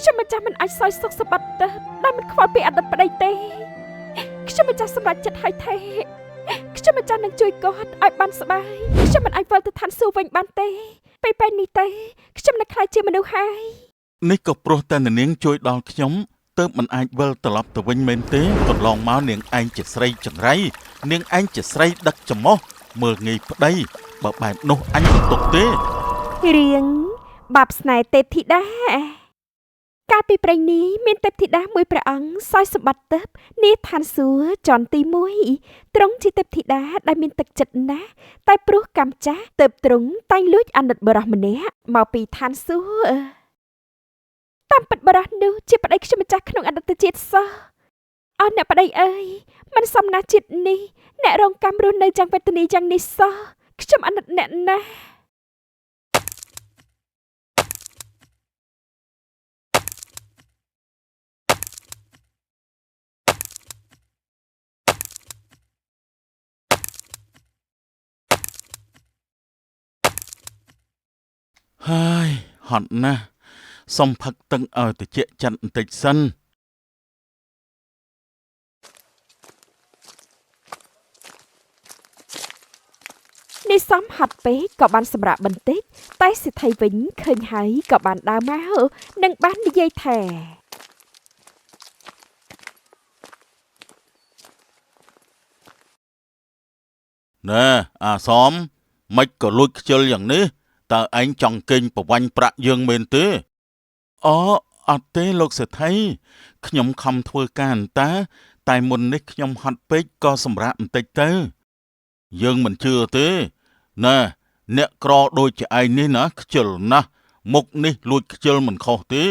ខ្ញុំម្ចាស់មិនអាចសោយសុខសប្បាយទៅដែលមិនខ្វល់ពីអតីតប្តីទេខ្ញុំម្ចាស់សម្រេចចិត្តហើយថាខ្ញុំម្ចាស់នឹងជួយគាត់ឲ្យបានសប្បាយខ្ញុំមិនអាចវិលទៅឋានសួគ៌វិញបានទេពេលនេះទេខ្ញុំនឹងក្លាយជាមនុស្សហើយ នេះក៏ព្រោះតែនាងជួយដល់ខ្ញុំទើបមិនអាចវិលត្រឡប់ទៅវិញមែនទេកន្លងមកនាងឯងជាស្រីចង្រៃនាងឯងជាស្រីដឹកច្រមុះមើលងាយប្តីបើបែបនោះអញមិនទុកទេ រៀងបាបស្នេហ៍ទេពធីតាកាលពីព្រេងនេះមានទេពធីតាមួយព្រះអង្គសោយសម្បត្តិទិព្វនាឋានសួគ៌ជាន់ទី1ទ្រង់ជាទេពធីតាដែលមានទឹកចិត្តណាស់តែព្រោះកម្មចាស់ទើបទ្រង់តែងលួចអាណិតបុរសម្នាក់មកពីឋានសួគ៌តាមពិតបុរសនោះជាប្តីខ្ញុំម្ចាស់ក្នុងអតីតជាតិសោះអស់អ្នកប្តីអើយមិនសមណាស់ជាតិនេះអ្នករងកម្មរស់នៅយ៉ាងវេទនាយ៉ាងនេះសោះខ្ញុំអាណិតអ្នកណាស់ ហើយហត់ណាស់សុំផឹកទឹកឲ្យតិចចិត្តបន្តិចសិន នេះសំហត់ពេកក៏បានសម្រាកបន្តិចតែសេដ្ឋីវិញឃើញហើយក៏បានដើរមកនិងបាននិយាយថា ណែអាសំមិនក៏លួចខ្ជិលយ៉ាងនេះតើឯងចង់កេងប្រវ័ញ្ចប្រាក់យើងមែនទេអូអត់ទេលោកសេដ្ឋីខ្ញុំខំធ្វើការអន្តាតែមុននេះខ្ញុំហត់ពេកក៏សម្រាកបន្តិចទៅយើងមិនជឿទេណែអ្នកក្រដូចជាឯងនេះណាខ្ជិលណាស់មុខនេះលួចខ្ជិលមិនខុសទេ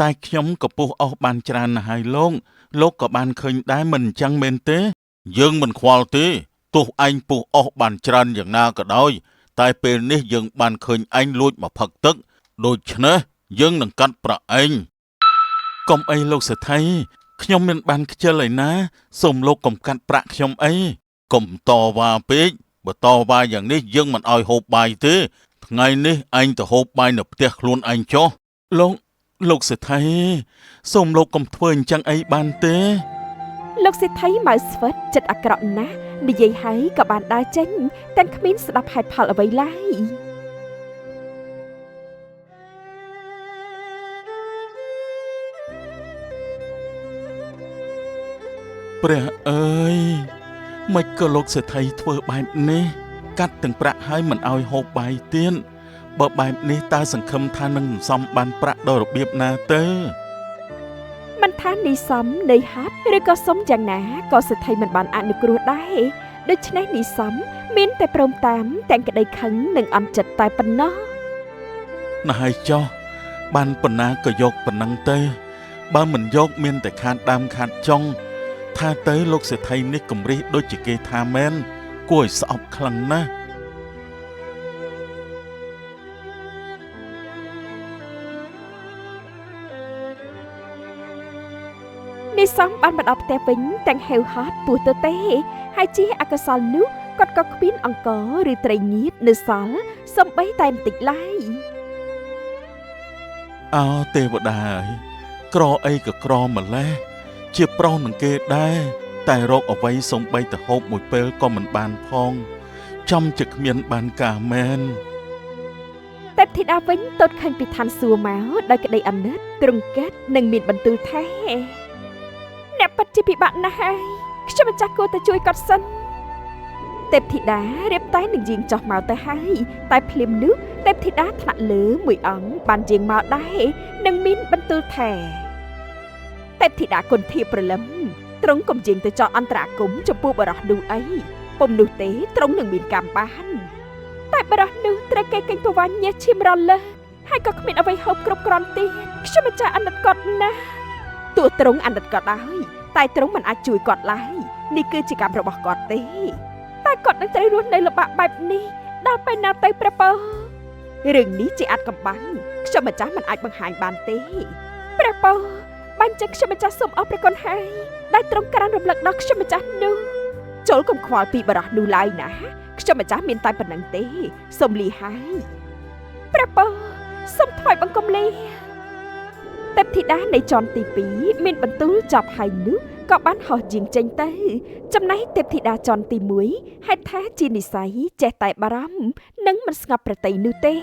តែខ្ញុំក៏ពុះអស់បានច្រើនណាស់ហើយលោកក៏បានឃើញដែរមិនអញ្ចឹងមែនទេយើងមិនខ្វល់ទេទោះឯងពុះអស់បានច្រើនយ៉ាងណាក៏ដោយតែពេលនេះយើងបានឃើញឯងលួចមកផឹកទឹកដូច្នេះយើងនឹងកាត់ប្រាក់ឯងកុំអីលោកសេដ្ឋីខ្ញុំមិនបានខ្ជិលឯណាសូមលោកកុំកាត់ប្រាក់ខ្ញុំអីកុំតវ៉ាពេកបើតវ៉ាយ៉ាងនេះយើងមិនឲ្យហូបបាយទេថ្ងៃនេះឯងទៅហូបបាយនៅផ្ទះខ្លួនឯងចុះលោកសេដ្ឋីសូមលោកកុំធ្វើអញ្ចឹងអីបានទេ លោកសេដ្ឋីម៉ៅស្វិតចិត្តអាក្រក់ណាស់និយាយហើយក៏បានដើរចេញទាំងគ្មានស្ដាប់ហេតុផលអ្វីឡើយ ព្រះអើយមិនក៏លោកសេដ្ឋីធ្វើបែបនេះកាត់ទាំងប្រាក់ហើយមិនឲ្យហូបបាយទៀតបើបែបនេះតើសង្ឃឹមថានឹងសំបានប្រាក់ដល់របៀបណាទៅ មិនថានីសំនៃហាត់ឬក៏សុំយ៉ាងណាក៏សេដ្ឋីមិនបានអនុគ្រោះដែរដូច្នេះនីសំមានតែព្រមតាមទាំងក្តីខឹងនិងអន់ចិត្តតែប៉ុណ្ណោះ ណែចុះបានប៉ុណ្ណាក៏យកប៉ុណ្ណឹងទៅបើមិនយកមានតែខាតដើមខាតចុងថាទៅលោកសេដ្ឋីនេះគម្រិះដូចជាគេថាមែនគួរឲ្យស្អប់ខ្លាំងណាស់ នីសំបានមកដល់ផ្ទះវិញទាំងហេវហត់ពោះទៅទេហើយជាអកុសលនោះគាត់ក៏គ្មានអង្ករឬត្រីងៀតនៅសល់សំបីតែបន្តិចឡើយ អោទេវតាអើយក្រអីក៏ក្រម្លេះជាប្រុសនឹងគេដែរតែរកអ្វីសំបីទៅហូបមួយពេលក៏មិនបានផងចំជាគ្មានបានការមែន ទេពធីតាវិញទតឃើញពីឋានសួគ៌មកដោយក្តីអាណិតទ្រង់គិតនិងមានបន្ទូលថាអ្នកពិតជាពិបាកណាស់ហើយខ្ញុំម្ចាស់គួរតែជួយគាត់សិនទេពធីតារៀបតែនឹងយាងចុះមកទៅហើយតែភ្លាមនោះទេពធីតាថ្នាក់លើមួយអង្គបានយាងមកដែរនិងមានបន្ទូលថាទេពធីតាគុណធៀបព្រលឹមទ្រង់កុំយាងទៅចោះអន្តរាគមន៍ចំពោះបុរសនោះអីពុំនោះទេទ្រង់នឹងមានកម្មបានតែបុរសនោះត្រូវគេកេងប្រវ័ញ្ចញែសឈាមរលើសហើយក៏គ្មានអ្វីហូបគ្រប់គ្រាន់ទៀតខ្ញុំម្ចាស់អាណិតគាត់ណាស់ទោះទ្រង់អាណិតក៏ដោយតែទ្រង់មិនអាចជួយគាត់ឡើយនេះគឺជាកម្មរបស់គាត់ទេតែគាត់នឹងត្រូវរស់នៅលំបាកបែបនេះដល់ពេលណាទៅព្រះពររឿងនេះជាអាថ៌កំបាំងខ្ញុំម្ចាស់មិនអាចបង្ហាញបានទេព្រះពរបាញ់ចឹងខ្ញុំម្ចាស់សូមអរព្រះគុណហើយដែលទ្រង់ក្រានរំលឹកដល់ខ្ញុំម្ចាស់នោះចូលកុំខ្វល់ពីបរោះនោះឡើយណាខ្ញុំម្ចាស់មានតែប៉ុណ្្នឹងទេសូមលីហើយព្រះពរសូមថ្វាយបង្គំលា ទេពធីតានៃជាន់ទី2មានបន្ទូលចប់ហើយនោះក៏បានហោះយាងចេញទៅចំណែកទេពធីតាជាន់ទី1ហេតុថាជានិស័យចេះតែបារម្ភនិងមិនស្ងប់ព្រះទ័យនោះទេ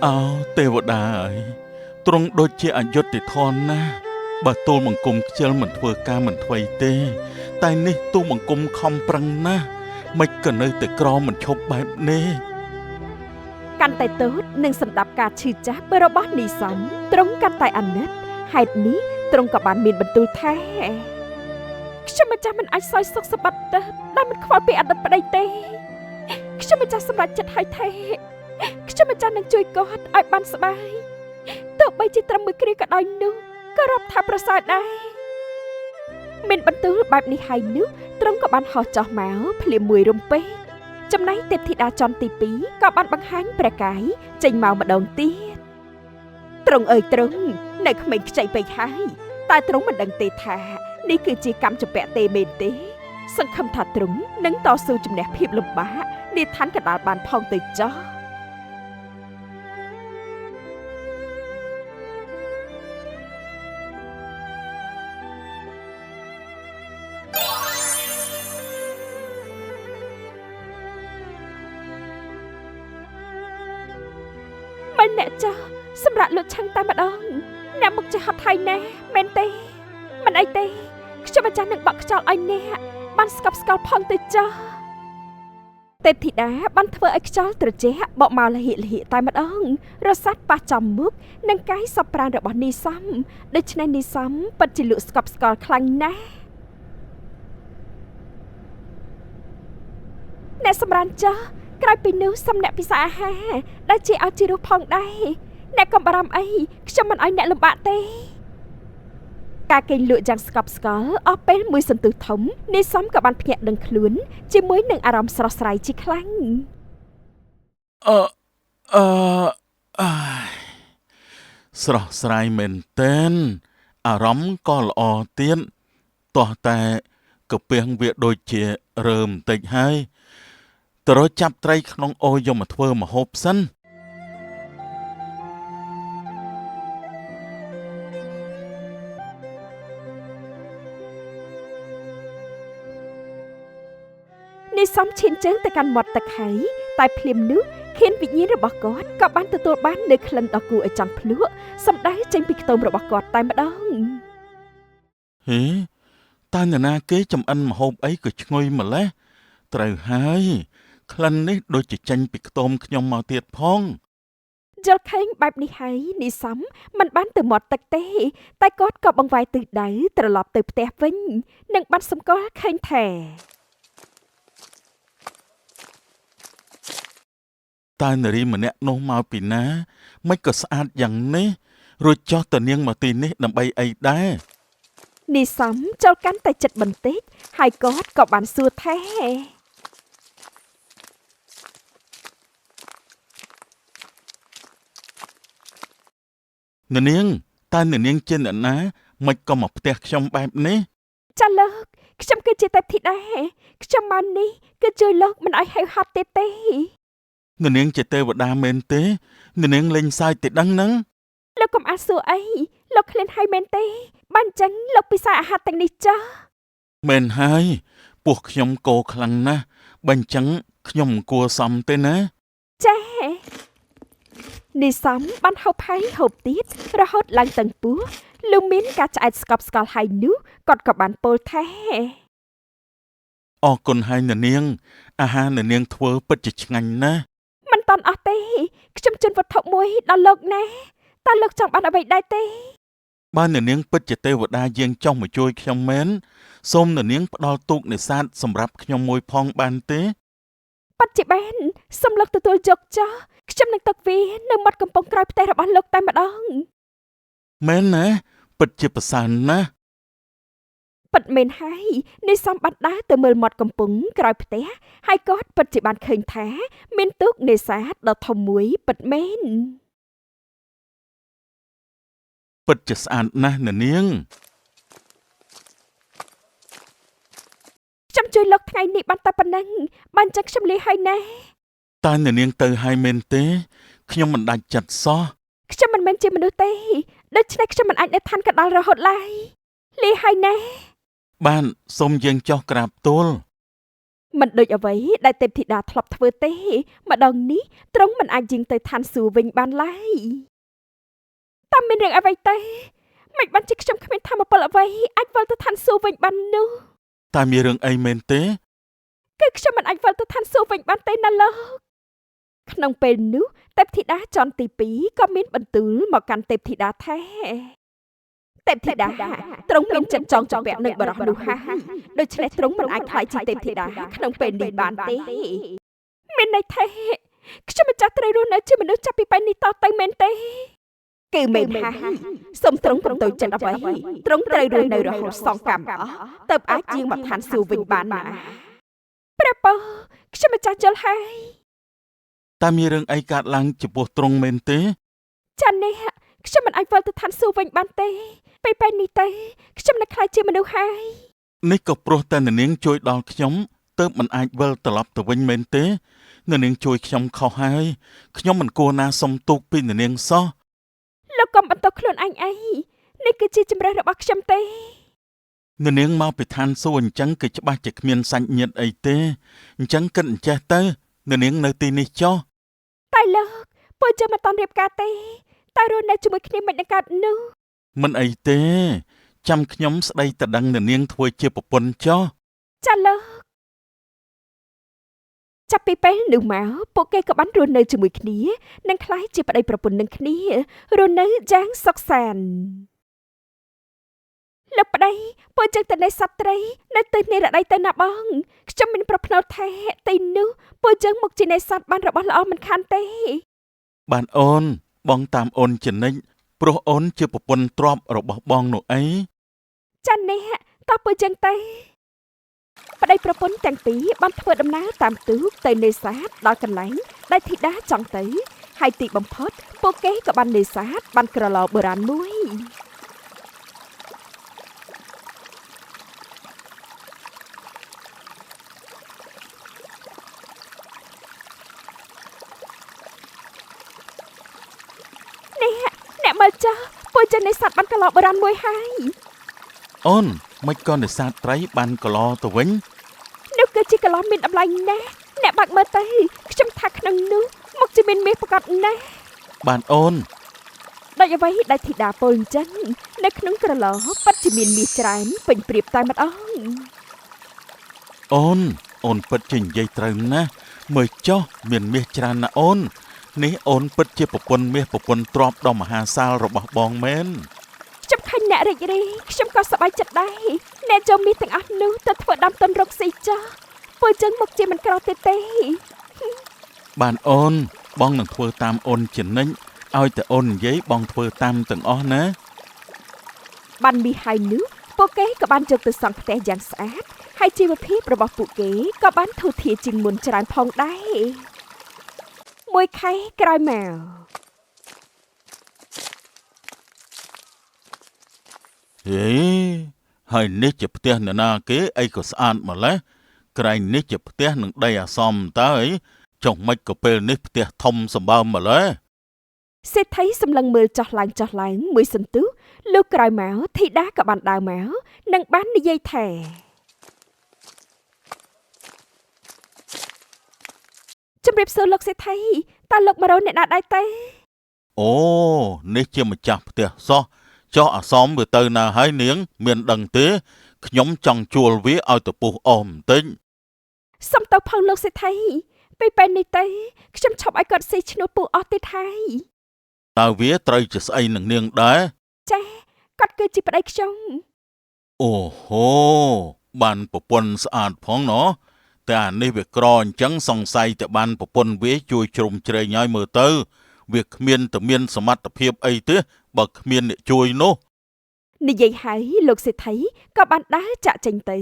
អោទេវតាអើយទ្រង់ដូចជាអយុត្តិធម៌ណាស់បើទូលបង្គំខ្ជិលមិនធ្វើការមិនធ្វើទេ តែនេះទូលបង្គំខំប្រឹងណាស់មិនក៏នៅតែក្រមិនឈប់បែបនេះ កាន់តែទោតនឹងសម្ដាប់ការឈឺចាប់របស់នីសំទ្រង់កាន់តែអាណិតហេតុនេះទ្រង់ក៏បានមានបន្ទូលថាខ្ញុំម្ចាស់មិនអាចសោយសុខសប្បាយទៅដែលមិនខ្វល់ពីអតីតប្តីទេខ្ញុំម្ចាស់សម្រេចចិត្តហើយថាខ្ញុំម្ចាស់នឹងជួយគាត់ឲ្យបានសប្បាយទោះបីជាត្រឹមមួយគ្រាក៏ដោយនោះក៏រាប់ថាប្រសើរដែរមានបន្ទូលបែបនេះហើយនោះទ្រង់ក៏បានហោះចុះមកភ្លាមមួយរំពេចចំណែកទេពធីតាជាន់ទី2ក៏បានបង្ហាញព្រះកាយចេញមកម្ដងទៀតទ្រង់អើយទ្រង់នៅក្មេងខ្ចីពេកហើយតែទ្រង់មិនដឹងទេថានេះគឺជាកម្មចម្ពាក់ទេមែនទេសង្ឃឹមថាទ្រង់នឹងតស៊ូជំនះភាពលំបាកនាឋានកណ្ដាលបានផងទៅចោះមិនអ្នកចាស់សម្រាប់លោកឆឹងតែម្ដងអ្នកមកចេះហត់ថៃណាមែនទេមិនអីទេខ្ញុំម្ចាស់នឹងបក់ខ្យល់ឲ្យអ្នកបានស្កប់ស្កល់ផងទៅចាស់ទេពធីតាបានធ្វើឲ្យខ្យល់ត្រជាក់បក់មកលហិលហិតែម្ដងរសាត់ប៉ះចំមុខនិងកាយសពប្រាណរបស់នីសំដូច្នេះនីសំពិតជាលក់ស្កប់ស្កល់ខ្លាំងណាស់អ្នកសម្រានចាស់ក្រោយពីនោះសំអ្នកពិសាអាហារដែលជាឲ្យជារសផងដែរអ្នកកុំបារម្ភអីខ្ញុំមិនឲ្យអ្នកលំបាកទេការគេងលក់យ៉ាងស្កប់ស្កល់អស់ពេលមួយសន្ទុះធំនីសំក៏បានភ្ញាក់ដឹងខ្លួនជាមួយនឹងអារម្មណ៍ស្រស់ស្រាយជាខ្លាំង អឺអឺអើយស្រស់ស្រាយមែនទែនអារម្មណ៍ក៏ល្អទៀតទោះតែកាពះវាដូចជារើមបន្តិចហើយទៅរកចាប់ត្រីក្នុងអូរយកមកធ្វើម្ហូបសិន នីសំឈានជើងទៅកាន់មាត់ទឹកហើយតែភ្លាមនោះខៀនវិញ្ញាណរបស់គាត់ក៏បានទទួលបាននូវក្លិនដ៏គួរឲ្យចង់ភ្លក់សម្ដៅចេញពីខ្ទមរបស់គាត់តែម្ដង ហេតើនរណាគេចំអិនម្ហូបអីក៏ឈ្ងុយម្ល៉េះត្រូវហើយក្លិននេះដូចជាចេញពីខ្ទមខ្ញុំមកទៀតផង យល់ឃើញបែបនេះហើយនីសំមិនបានទៅមាត់ទឹកទេតែគាត់ក៏បង្វែរទិសដៅត្រឡប់ទៅផ្ទះវិញនិងបានសម្គាល់ឃើញថា តើនារីម្នាក់នោះមកពីណាមិនក៏ស្អាតយ៉ាងនេះរួចចុះតនាងមកទីនេះដើម្បីអីដែរ នីសំចូលកាន់តែចិត្តបន្តិចហើយគាត់ក៏បានសួរថា នាងតើនាងជាអ្នកណាមិនក៏មកផ្ទះខ្ញុំបែបនេះ ចាលោកខ្ញុំគឺជាទេពធីតាខ្ញុំមកនេះគឺជួយលោកមិនឲ្យហេវហត់ទេទេ នាងជាទេវតាមែនទេនាងលេងសើចទេដឹងហ្នឹង លោកកុំអាសួរអីលោកឃ្លានហើយមែនទេបានអញ្ចឹងលោកពិសាអាហារទាំងនេះចាស់ មែនហើយពោះខ្ញុំកោខ្លាំងណាស់បើអញ្ចឹងខ្ញុំមិនគួរសមទេណា ចានីសំបានហូបហើយហូបទៀតរហូតឡើងតឹងពោះលុះមានការឆ្អែតស្កប់ស្កល់ហើយនោះគាត់ក៏បានពោលថា អរគុណហើយនាងអាហារនាងធ្វើពិតជាឆ្ងាញ់ណាស់ មិនតន់អស់ទេខ្ញុំជូនវត្ថុមួយដល់លោកណាតើលោកចង់បានអ្វីដែរទេ បើនាងពិតជាទេវតាយាងចុះមកជួយខ្ញុំមែនសូមនាងផ្ដល់ទូកនេសាទសម្រាប់ខ្ញុំមួយផងបានទេ ពិតជាបានសូមលោកទទួលយកចុះខ្ញុំនឹងទុកវានៅមាត់កំពង់ក្រោយផ្ទះរបស់លោកតែម្ដង មែនណាពិតជាប្រសើរណាស់ ពិតមែនហើយនីសំបានដើរទៅមើលមាត់កំពង់ក្រោយផ្ទះហើយគាត់ពិតជាបានឃើញថាមានទូកនេសាទដ៏ធំមួយពិតមែន ពិតជាស្អាតណាស់នាង ខ្ញុំ ខ្ញុំជួយលោកថ្ងៃនេះបានតែប៉ុណ្ណឹងបានចឹងខ្ញុំលាហើយណា តើអ្នកនាងទៅហើយមែនទេខ្ញុំមិនដាច់ចិត្តសោះ ខ្ញុំមិនមែនជាមនុស្សទេដូច្នេះខ្ញុំមិនអាចនៅឋានកណ្ដាលរហូតឡើយលាហើយណា បានសូមយើងចុះក្រាបទូល មិនដូចអ្វីដែលទេពធីតាធ្លាប់ធ្វើទេម្ដងនេះទ្រង់មិនអាចយាងទៅឋានសួគ៌វិញបានឡើយតើមានរឿងអ្វីទេមិនបានជាខ្ញុំគ្មានធម៌ពលអ្វីអាចវិលទៅឋានសួគ៌វិញបាននោះ តើមានរឿងអីមែនទេ គឺខ្ញុំមិនអាចវិលទៅឋានសួគ៌វិញបានទេណាលោកក្នុងពេលនោះទេពធីតាជាន់ទី2ក៏មានបន្ទូលមកកាន់ទេពធីតាថាទេពធីតាទ្រង់មានចិត្តចងជំពាក់នឹងបរិសនោះហើយដូច្នេះទ្រង់មិនអាចក្លាយជាទេពធីតាក្នុងពេលនេះបានទេមានន័យថាខ្ញុំម្ចាស់ត្រូវរស់នៅជាមនុស្សចាប់ពីពេលនេះតទៅមែនទេគឺមែនហើយសូមទ្រង់កុំតូចចិត្តអ្វីទ្រង់ត្រូវរស់នៅរហូតសងកម្មអស់ទើបអាចយាងមកឋានសួគ៌វិញបានណាព្រះពរខ្ញុំម្ចាស់យល់ហើយ តើមានរឿងអីកើតឡើងចំពោះទ្រង់មែនទេ ចានេះខ្ញុំមិនអាចវិលទៅឋានសួគ៌វិញបានទេពេលនេះទេខ្ញុំនឹងក្លាយជាមនុស្សហើយ នេះក៏ព្រោះតែអ្នកនាងជួយដល់ខ្ញុំទើបមិនអាចវិលត្រឡប់ទៅវិញមែនទេអ្នកនាងជួយខ្ញុំខុសហើយខ្ញុំមិនគួរណាសុំទូកពីអ្នកនាងសោះ លោកកុំបន្ទោសខ្លួនឯងអីនេះគឺជាជម្រើសរបស់ខ្ញុំទេ អ្នកនាងមកពីឋានសួគ៌អញ្ចឹងគឺច្បាស់ជាគ្មានសាច់ញាតិអីទេអញ្ចឹងគិតអញ្ចេះទៅអ្នកនាងនៅទីនេះចុះ តែលោកពួកយើងមិនតាន់រៀបការទេតែរស់នៅជាមួយគ្នាមិននឹងកើតនោះ មិនអីទេចាំខ្ញុំស្ដីតដឹងអ្នកនាងធ្វើជាប្រពន្ធចុះ ចាលោកចាប់ពីពេលនោះមកពួកគេក៏បានរស់នៅជាមួយគ្នានិងក្លាយជាប្តីប្រពន្ធនឹងគ្នារស់នៅយ៉ាងសុខសាន្តលោកប្តីពួកយើងទៅនៅសត្វត្រីនៅទិសនិរតីទៅណាបងខ្ញុំមានប្រផ្នូលថាទីនោះពួកយើងមកជានេសាទបានរបស់ល្អមិនខានទេ បានអូនបងតាមអូនជានិច្ចព្រោះអូនជាប្រពន្ធទ្រព្យរបស់បងនោះអី ចានេះតោះពួកយើងទៅប្តីប្រពន្ធទាំងពីរបានធ្វើដំណើរតាមទូកទៅនេសាទដល់កន្លែងដែលធីតាចង់ទៅហើយទីបំផុតពួកគេក៏បាននេសាទបានក្រឡបុរាណមួយនេះអ្នកមើលចុះពួកយើងនេសាទបានក្រឡបុរាណមួយហើយ អូនមិនក៏នេសាទត្រីបានក្រឡទៅវិញ នោះគឺជាក្រឡមានតម្លៃណាស់អ្នកបើកមើលទៅខ្ញុំថាក្នុងនោះមកជាមានមាសប្រាកដណាស់ បានអូន ដោយអ្វីដែលធីតាពោលអញ្ចឹងនៅក្នុងក្រឡពិតជាមានមាសច្រើនពេញព្រៀបតែម្ដង អូនអូនពិតជានិយាយត្រូវណាស់មើលចុះមានមាសច្រើនណាស់អូននេះអូនពិតជាប្រពន្ធមាសប្រពន្ធទ្រព្យដ៏មហាសាលរបស់បងមែន ខ្ញុំឃើញអ្នករីករាយខ្ញុំក៏សប្បាយចិត្តដែរអ្នកចូលមាសទាំងអស់នោះទៅធ្វើដើមទុនរកស៊ីចុះពួកយើងមកជាមិនក្រទេទេ បានអូនបងនឹងធ្វើតាមអូនជានិច្ចឲ្យតែអូននិយាយបងធ្វើតាមទាំងអស់ណា បានមាសហើយនោះពួកគេក៏បានយកទៅសង់ផ្ទះយ៉ាងស្អាតហើយជីវភាពរបស់ពួកគេក៏បានធូរធារជាងមុនច្រើនផងដែរមួយខែក្រោយមក ហេហើយនេះជាផ្ទះនរណាគេអីក៏ស្អាតម្ល៉េះក្រែងនេះជាផ្ទះនឹងដីអាសមតើអីចុះមិនក៏ពេលនេះផ្ទះធំសម្បើមម្ល៉េះ សេដ្ឋីសម្លឹងមើលចុះឡើងចុះឡើងមួយសន្ទុះលុះក្រោយមកធីតាក៏បានដើរមកនិងបាននិយាយថាជំរាបសួរលោកសេដ្ឋីតើលោកមករកអ្នកណាដែរទេ អូនេះជាម្ចាស់ផ្ទះសោះចុះអាសមវាទៅណាហើយនាង មានដឹងទេខ្ញុំចង់ជួលវាឲ្យទៅពុះអស់បន្តិច សុំទៅផងលោកសេដ្ឋីពេលនេះទៅខ្ញុំឈប់ឲ្យគាត់ស៊ីឈ្នួលពូអស់ទៀតហើយ តើវាត្រូវជាស្អីនឹងនាងដែរ ចាគាត់គឺជាប្តីខ្ញុំ អូហូបានប្រពន្ធស្អាតផងណោះតែអានេះវាក្រអញ្ចឹងសង្ស័យតែបានប្រពន្ធវាជួយជ្រោមជ្រែងឲ្យមើលទៅវាគ្មានតែមានសមត្ថភាពអីទេបើគ្មានអ្នកជួយនោះ និយាយហើយលោកសេដ្ឋីក៏បានដើរចាកចេញទៅ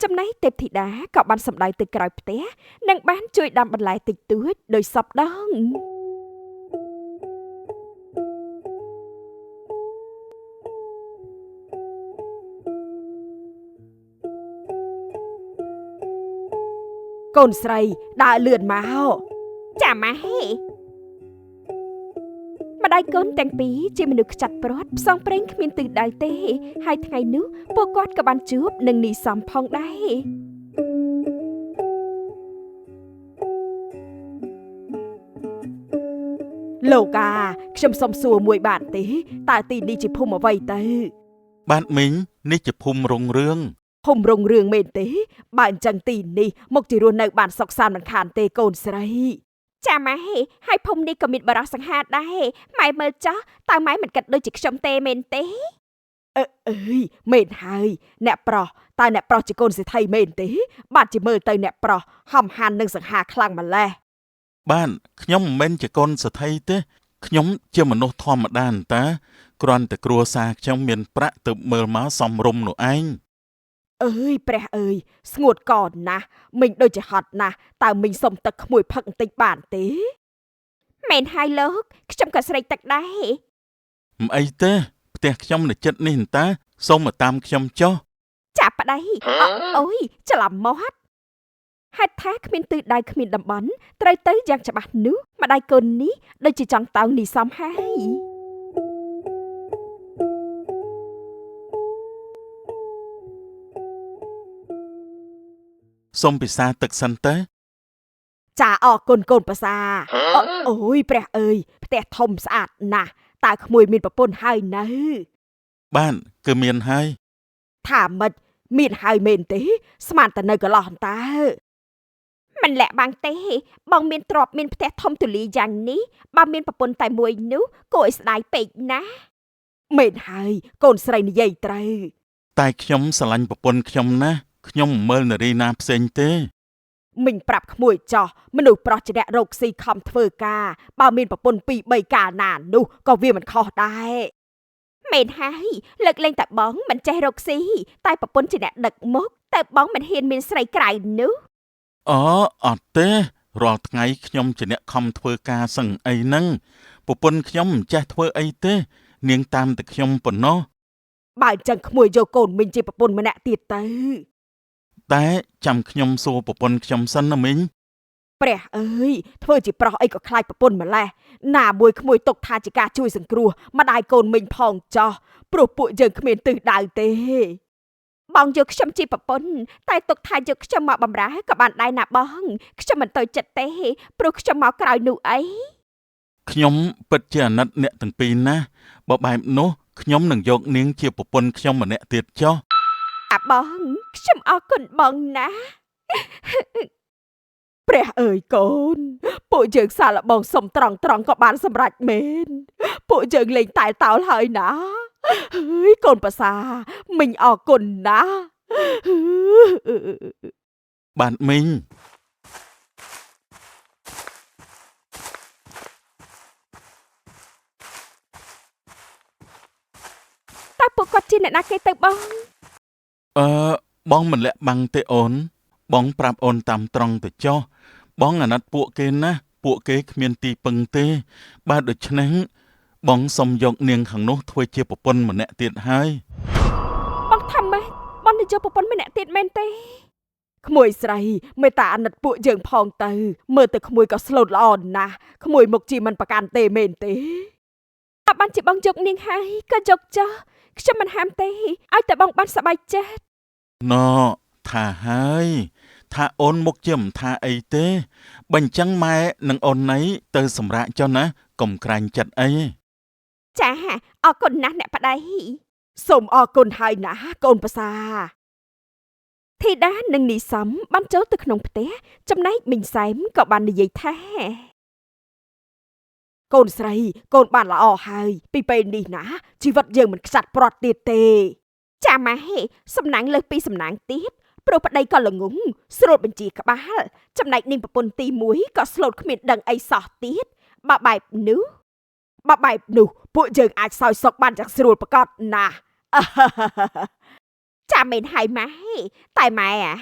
ចំណែកទេពធីតាក៏បានសម្ដៅទៅក្រោយផ្ទះនិងបានជួយដាំបន្លែតិចតួចដោយសពដង កូនស្រីដើរលឿនមក ចាម៉ែម្ដាយកូនទាំងពីរជាមនុស្សខ្ចាត់ព្រាត់ផ្សងព្រេងគ្មានទិសដៅទេហើយថ្ងៃនោះពួកគាត់ក៏បានជួបនឹងនីសំផងដែរ លោកអាខ្ញុំសុំសួរមួយបានទេតើទីនេះជាភូមិអ្វីទៅ បាទមីងនេះជាភូមិរុងរឿង ភូមិរុងរឿងមែនទេបើអញ្ចឹងទីនេះមកជារស់នៅបានសុខសាន្តមិនខានទេកូនស្រី ចាម៉ែហើយភូមិនេះក៏មានបរិសសង្ហាដែរម៉ែមើលចោះតើម៉ែមិនគិតដូចជាខ្ញុំទេមែនទេ អើអើយមែនហើយអ្នកប្រុសតើអ្នកប្រុសជាកូនសេដ្ឋីមែនទេបាទជាមើលទៅអ្នកប្រុសហំហាននិងសង្ហាខ្លាំងម្ល៉េះ បាទខ្ញុំមិនមែនជាកូនសេដ្ឋីទេខ្ញុំជាមនុស្សធម្មតាអន្តាគ្រាន់តែគ្រួសារខ្ញុំមានប្រាក់ទើបមើលមកសមរម្យនោះឯង អើយព្រះអើយស្ងួតកណាស់មីងដូចជាហត់ណាស់តើមីងសុំទឹកក្មួយផឹកបន្តិចបានទេ មែនហើយលោកខ្ញុំក៏ស្រេកទឹកដែរ មិនអីទេផ្ទះខ្ញុំនៅចិត្តនេះអន្តាសូមមកតាមខ្ញុំចុះ ចាប្តីអអូយច្រឡំមាត់ហេតុថាគ្មានទិសដៅគ្មានតំបន់ត្រូវទៅយ៉ាងច្បាស់នោះម្ដាយកូននេះដូចជាចង់តោងនីសំហើយ សូមពិសាទឹកសិនទេ ចាអរគុណកូនប្រសាអអូយព្រះអើយផ្ទះធំស្អាតណាស់តើក្មួយមានប្រពន្ធហើយនៅ បាទគឺមានហើយ ថាម៉េចមានហើយមែនទេស្មានតែនៅកន្លោះតើ មិនលាក់បាំងទេបងមានទ្រព្យមានផ្ទះធំទូលាយយ៉ាងនេះបើមានប្រពន្ធតែមួយនោះគួរឲ្យស្ដាយពេកណាស់ មែនហើយកូនស្រីនិយាយត្រូវ តែខ្ញុំស្រឡាញ់ប្រពន្ធខ្ញុំណាស់ខ្ញុំមិនមើលនារីណាផ្សេងទេ មីងប្រាប់ក្មួយចោះមនុស្សប្រុសជាអ្នករកស៊ីខំធ្វើការបើមានប្រពន្ធ2 3កាលណានោះក៏វាមិនខុសដែរ មែនហើយលើកលែងតែបងមិនចេះរកស៊ីតែប្រពន្ធជាអ្នកដឹកមុខតែបងមិនហ៊ានមានស្រីក្រៅនោះ អូអត់ទេរាល់ថ្ងៃខ្ញុំជាអ្នកខំធ្វើការសឹងអីហ្នឹងប្រពន្ធខ្ញុំមិនចេះធ្វើអីទេ នាងតាមតែខ្ញុំប៉ុណ្ណោះ បើអញ្ចឹងក្មួយយកកូនមីងជាប្រពន្ធម្នាក់ទៀតទៅ តែចាំខ្ញុំសួរប្រពន្ធខ្ញុំសិនណាមីង ព្រះអើយធ្វើជាប្រុសអីក៏ខ្លាចប្រពន្ធម្លេះណាមួយក្មួយទុកថាជាការជួយសង្គ្រោះម្ដាយកូនមីងផងចោះព្រោះពួកយើងគ្មានទិសដៅទេ បងយកខ្ញុំជាប្រពន្ធតែទុកថាយកខ្ញុំមកបំរើក៏បានដែរណាបងខ្ញុំមិនទៅចិត្តទេព្រោះខ្ញុំមកក្រោយនោះអី ខ្ញុំពិតជាអាណិតអ្នកទាំងពីរណាស់បើបែបនោះខ្ញុំនឹងយកនាងជាប្រពន្ធខ្ញុំម្នាក់ទៀតចុះ អាបងខ្ញុំអរគុណបងណាស់ ព្រះអើយកូនពួកយើងសាឡបងសុំត្រង់ត្រង់ក៏បានសម្រេចមែនពួកយើងលេងតែតោលហើយណាហើយកូនប្រសាមីងអរគុណណាស់ បាទមីង តើពួកគាត់ជាអ្នកណាគេទៅបង អឺបងមិនលាក់បាំងទេអូន បងប្រាប់អូនតាមត្រង់ទៅចុះបងអាណិតពួកគេណាស់ពួកគេគ្មានទីពឹងទេ បាទដូច្នេះបងសុំយកនាងខាងនោះធ្វើជាប្រពន្ធម្នាក់ទៀតហើយ បងថាម៉េចបងនឹងយកប្រពន្ធម្នាក់ទៀតមែនទេ ក្មួយស្រីមេត្តាអាណិតពួកយើងផងទៅមើលទៅក្មួយក៏ស្លូតល្អណាស់ក្មួយមុខជាមិនប្រកាន់ទេមែនទេ អត់បានជាបងយកនាងហើយក៏យកចុះខ្ញុំមិនហាមទេឲ្យតែបងបានសប្បាយចិត្ត ណថាហើយថាអូនមុខជាមិនថាអីទេបើអញ្ចឹងម៉ែនិងអូនណៃទៅសម្រាកចុះណាកុំក្រាញ់ចិត្តអី ចាអរគុណណាស់អ្នកប្តី សូមអរគុណហើយណាកូនប្រសា ធីតានិងនីសំបានចូលទៅក្នុងផ្ទះចំណែកមីងសែមក៏បាននិយាយថា កូនស្រីកូនបានល្អហើយពីពេលនេះណាជីវិតយើងមិនខ្ចាត់ព្រាត់ទៀតទេ ចាម៉ែសំណាងលើសពីសំណាងទៀតព្រោះប្តីក៏ល្ងងស្រួលបញ្ជាក្បាលចំណែកនាងប្រពន្ធទី1ក៏ស្លូតគ្មានដឹងអីសោះទៀតបើបែបនោះ បើបែបនោះពួកយើងអាចសោយសុខបានយ៉ាងស្រួលប្រកបណាស់ ចាមែនហើយម៉ែតែម៉ែអា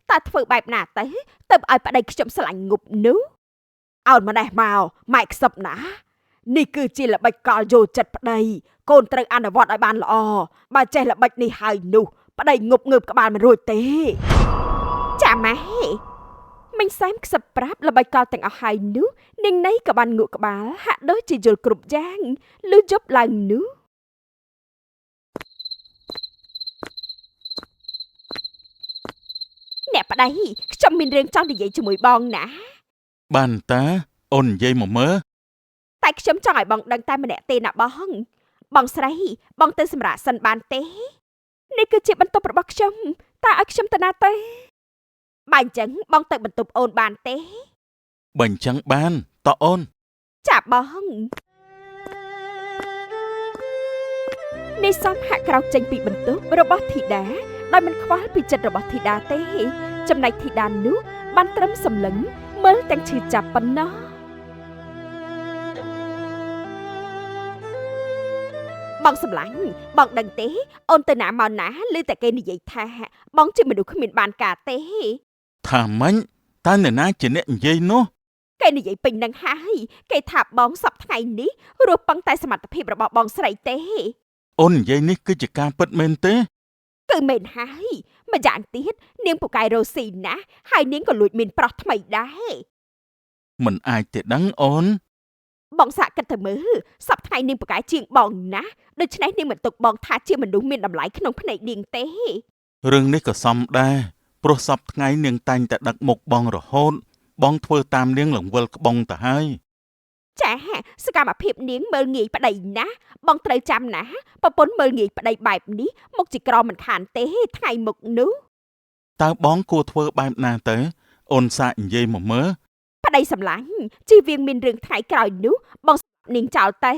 តើធ្វើបែបណាទៅទៅឲ្យប្តីខ្ញុំស្រឡាញ់ងប់នោះ អោនម្នេះមកម៉ែខ្សឹបណានេះគឺជាល្បិចកលយល់ចិត្តប្តីកូនត្រូវអនុវត្តឲ្យបានល្អបើចេះល្បិចនេះហើយនោះប្តីងប់ងើបក្បាលមិនរួចទេ ចាម៉ែ មិញសែមខ្សឹបប្រាប់ល្បិចកលទាំងអស់ហើយនោះនាងណីក៏បានងក់ក្បាលហាក់ដូចជាយល់គ្រប់យ៉ាងលុះយប់ឡើងនោះអ្នកប្តីខ្ញុំមានរឿងចង់និយាយជាមួយបងណា បានតាអូននិយាយមកមើល តែខ្ញុំចង់ឲ្យបងដឹងតែម្នាក់ទេណាបងបងស្រីបងទៅសម្រាកសិនបានទេនេះគឺជាបន្ទប់របស់ខ្ញុំតើឲ្យខ្ញុំទៅណាទៅបើអញ្ចឹងបងទៅបន្ទប់អូនបានទេ បើអញ្ចឹងបានតោះអូន ចាបងនេះសំហាក់ក្រោកចេញពីបន្ទប់របស់ធីតាដោយមិនខ្វល់ពីចិត្តរបស់ធីតាទេចំណែកធីតានោះបានត្រឹមសម្លឹងមើលទាំងឈឺចាប់ប៉ុណ្ណោះបងសម្លាញ់បងដឹងទេអូនទៅណាមកណាឮតែគេនិយាយថាបងជាមនុស្សគ្មានបានការទេ ថាម៉េចតើអ្នកណាជាអ្នកនិយាយនោះ គេនិយាយពេញនឹងហើយគេថាបងសប្តាហ៍ថ្ងៃនេះរស់ពឹងតែសមត្ថភាពរបស់បងស្រីទេ អូននិយាយនេះគឺជាការពិតមែនទេ គឺមែនហើយម្យ៉ាងទៀតនាងពូកែរ៉ូស៊ីណាស់ហើយនាងក៏លួចមានប្រុសថ្មីដែរ មិនអាចទេដឹងអូន បងសាកគិតទៅមើលសប្តាហ៍ថ្ងៃនាងពូកែជាងបងណាស់ដូច្នេះនាងមិនទុកបងថាជាមនុស្សមានតម្លៃក្នុងភ្នែកនាងទេ រឿងនេះក៏សមដែរព្រោះសប្តាហ៍ថ្ងៃនាងតែងតែដឹកមុខបងរហូតបងធ្វើតាមនាងលង្វិលក្បងទៅហើយ ចាសកម្មភាពនាងមើលងាយប្តីណាស់បងត្រូវចាំណាប្រពន្ធមើលងាយប្តីបែបនេះមុខជាក្រមិនខានទេថ្ងៃមុខនោះ តើបងគួរធ្វើបែបណាទៅអូនសាកនិយាយមកមើល ប្តីសម្លាញ់ជៀសវាងមានរឿងថ្ងៃក្រោយនោះបងនាងចោលទៅ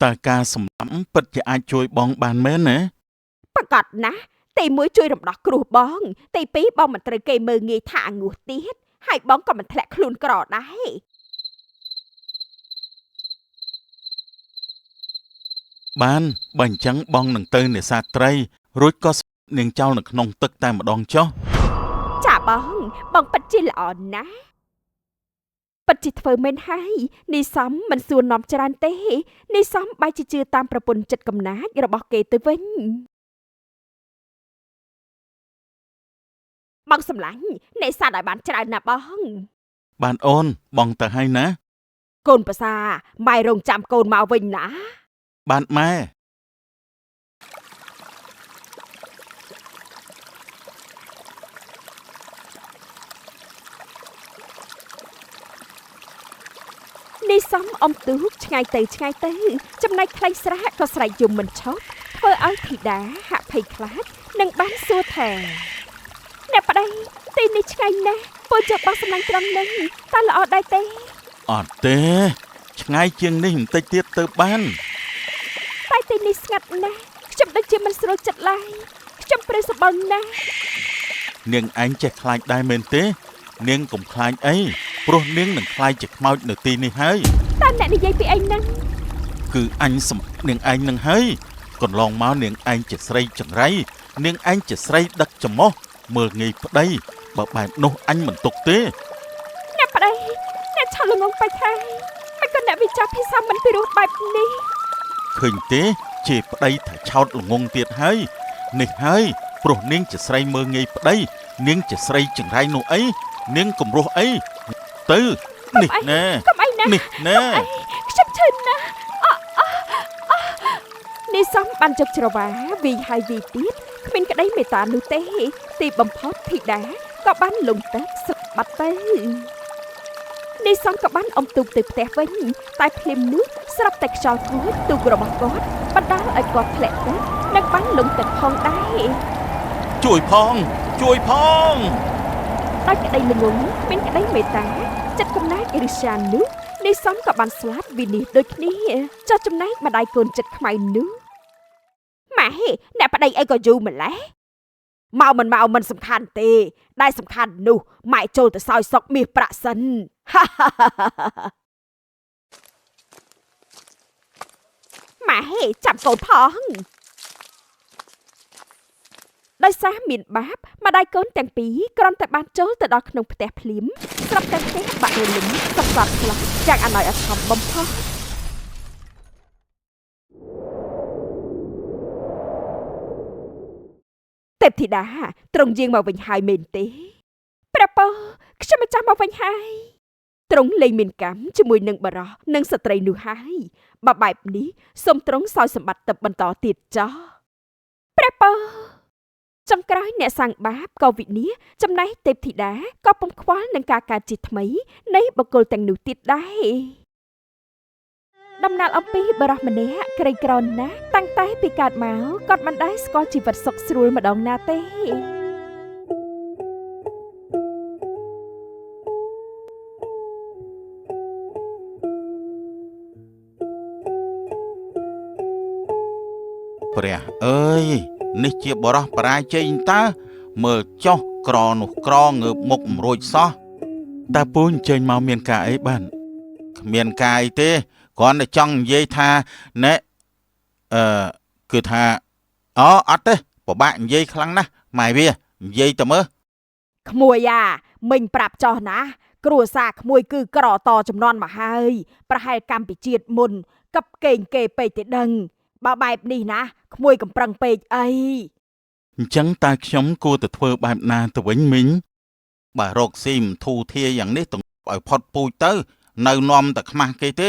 តើការសម្លាប់ពិតជាអាចជួយបងបានមែនណា ប្រកាសណាស់ទីមួយជួយរំដោះគ្រោះបងទីពីរបងមិនត្រូវគេមើលងាយថាអាងោះទៀតហើយបងក៏មិនធ្លាក់ខ្លួនក្រដែរ បានបើអញ្ចឹងបងនឹងទៅនេសាទត្រីរួចក៏នាងចោលនៅក្នុងទឹកតែម្ដងចុះ ចាបងបងពិតជាល្អណាស់ពិតជាធ្វើមែនហើយនេះសំមិនសួរនាំច្រើនទេនេះសំបែរជាជឿតាមប្រពន្ធចិត្តកំណាចរបស់គេទៅវិញបងសម្លាញ់នេសាទឲ្យបានច្រើនណាស់បង បានអូនបងទៅហើយណា កូនប្រសាម៉ែរងចាំកូនមកវិញណា បានម៉ែ នេះសំអុំទូកឆ្ងាយទៅឆ្ងាយទៅចំណែកខ្លៃស្រះក៏ស្រែកយំមិនឈប់ធ្វើឲ្យធីតាហាក់ភ័យខ្លាចនិងបានសួរថាអ្នកប្តីទីនេះឆ្ងាយណាស់ពលជបងសម្លាញ់ត្រង់នឹងតើល្អដែរទេ អត់ទេឆ្ងាយជាងនេះបន្តិចទៀតទៅបាន តែទីនេះស្ងាត់ណាស់ខ្ញុំដូចជាមិនស្រួលចិត្តឡើយខ្ញុំព្រឺសម្បុរណាស់ នាងឯងចេះខ្លាចដែរមែនទេនាងកុំខ្លាចអីព្រោះនាងនឹងខ្លាចជាខ្មោចនៅទីនេះហើយ តើអ្នកនិយាយពីអីហ្នឹង គឺអញសម្នាងឯងនឹងហើយកន្លងមកនាងឯងជាស្រីចង្រៃនាងឯងជាស្រីដឹកច្រមុះមើលងាយប្តីបើបែបនោះអញមិនទុកទេ អ្នកប្តីអ្នកឆោតល្ងងពេកហើយមិនក៏អ្នកវិចារភាសាមិនពិរោះបែបនេះ ឃើញទេជាប្តីថាឆោតល្ងងទៀតហើយនេះហើយព្រោះនាងជាស្រីមើលងាយប្តីនាងជាស្រីចង្រៃនោះអីនាងគំរោះអីទៅនេះណែ កុំអីណា នេះណែ ខ្ញុំឈឺណាស់អនេះសំបានយកច្រវាវាយហើយវាយទៀតគ្មានក្តីមេត្តានោះទេទីបំផុតធីតាក៏បានលងទឹកស្លាប់បាត់ទៅនេះសំក៏បានអុំទូកទៅផ្ទះវិញតែភ្លាមនោះស្រាប់តែខ្យល់គួចទូករបស់គាត់បណ្ដាលឲ្យគាត់ធ្លាក់ទឹកនិងបានលងទឹកផងដែរ ជួយផងជួយផង ដោយក្តីល្ងងគ្មានក្តីមេត្តាចិត្តកំណាចអ៊ីរស្យានោះនេះសំក៏បានស្លាប់វិនិច្ឆ័យដូចគ្នាចុះចំណែកម្ដាយកូនចិត្តខ្មៅនោះម៉ែអ្នកប្តីអីក៏យូរម្ល៉េះ មកមិនមកមិនសំខាន់ទេដែលសំខាន់នោះម៉ែចូលទៅសោយសុកមាសប្រាក់សិន ម៉ែចាំកូនផងដោយសារមានបាបម្ដាយកូនទាំងពីរគ្រាន់តែបានចូលទៅដល់ក្នុងផ្ទះភ្លាមស្រាប់តែផ្ទះបាក់រលំសសត់ស្លាប់យ៉ាងអណោយអធមបំផុតទេពធីតាទ្រង់យាងមកវិញហើយមែនទេ ព្រះពរខ្ញុំម្ចាស់មកវិញហើយទ្រង់លែងមានកម្មជាមួយនឹងបរោះនិងស្ត្រីនោះហើយបើបែបនេះសូមទ្រង់សោយសម្បត្តិទឹកបន្តទៀតចោះព្រះពរចុងក្រោយអ្នកសាងបាបក៏វិនាសចំណែកទេពធីតាក៏ពុំខ្វល់នឹងការកើតជាថ្មីនៃបុគ្គលទាំងនោះទៀតដែរដំណាលអំពីបរោះម្នាក់ក្រីក្រណាស់តាំងតែពីកើតមកគាត់មិនដែលស្គាល់ជីវិតសុខស្រួលម្ដងណាទេ ព្រះអើយនេះជាបរោះបរាជ័យតើមើលចុះក្រនោះក្រងើបមុខមិនរួចសោះតើពូអញ្ជើញមកមានការអីបានគ្មានការអីទេគ្រាន់តែចង់និយាយថាណែគឺថាអូអត់ទេពិបាកនិយាយខ្លាំងណាស់ម៉ែវានិយាយទៅមើល ក្មួយអាមិញប្រាប់ចោះណាគ្រួសារក្មួយគឺក្រតចំនួនមកហើយប្រហែលកម្ពុជាមុនកັບកេងគេពេកទេដឹងបើបែបនេះណាក្មួយកំប្រឹងពេកអី អញ្ចឹងតើខ្ញុំគួរតែធ្វើបែបណាទៅវិញមីងបើរកស៊ីមិនធូរធារយ៉ាងនេះទៅឲ្យផុតពូជទៅនៅនាំតែខ្មាស់គេទេ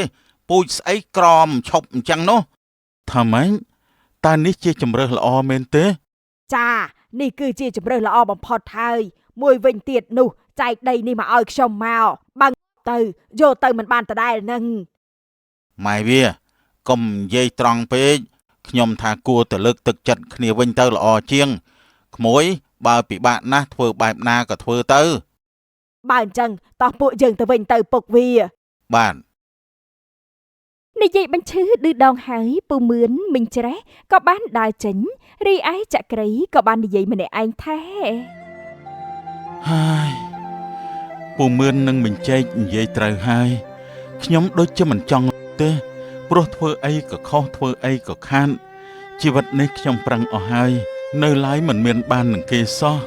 ពូជស្អីក្រមឈប់អញ្ចឹងនោះថាម៉េចតើនេះជាជំរើសល្អមែនទេ ចានេះគឺជាជំរើសល្អបំផុតហើយមួយវិញទៀតនោះចែកដីនេះមកឲ្យខ្ញុំមកបើទៅយកទៅមិនបានដដែលនឹង ម៉ែវាកុំនិយាយត្រង់ពេកខ្ញុំថាគួរតែលើកទឹកចិត្តគ្នាវិញទៅល្អជាងក្មួយបើពិបាកណាស់ធ្វើបែបណាក៏ធ្វើទៅ បើអញ្ចឹងតោះពួកយើងទៅវិញទៅពុកវា បាទ និយាយបញ្ឈឺឌឺដងហើយពូមឿនមីងច្រេះក៏បានដើរចេញរីឯចក្រីក៏បាននិយាយម្នាក់ឯងថា ហើយពូមឿននឹងមិនចែកនិយាយត្រូវហើយខ្ញុំដូចជាមិនចង់ទេព្រោះធ្វើអីក៏ខុសធ្វើអីក៏ខានជីវិតនេះខ្ញុំប្រឹងអស់ហើយនៅឡើយមិនមានបាននឹងគេសោះ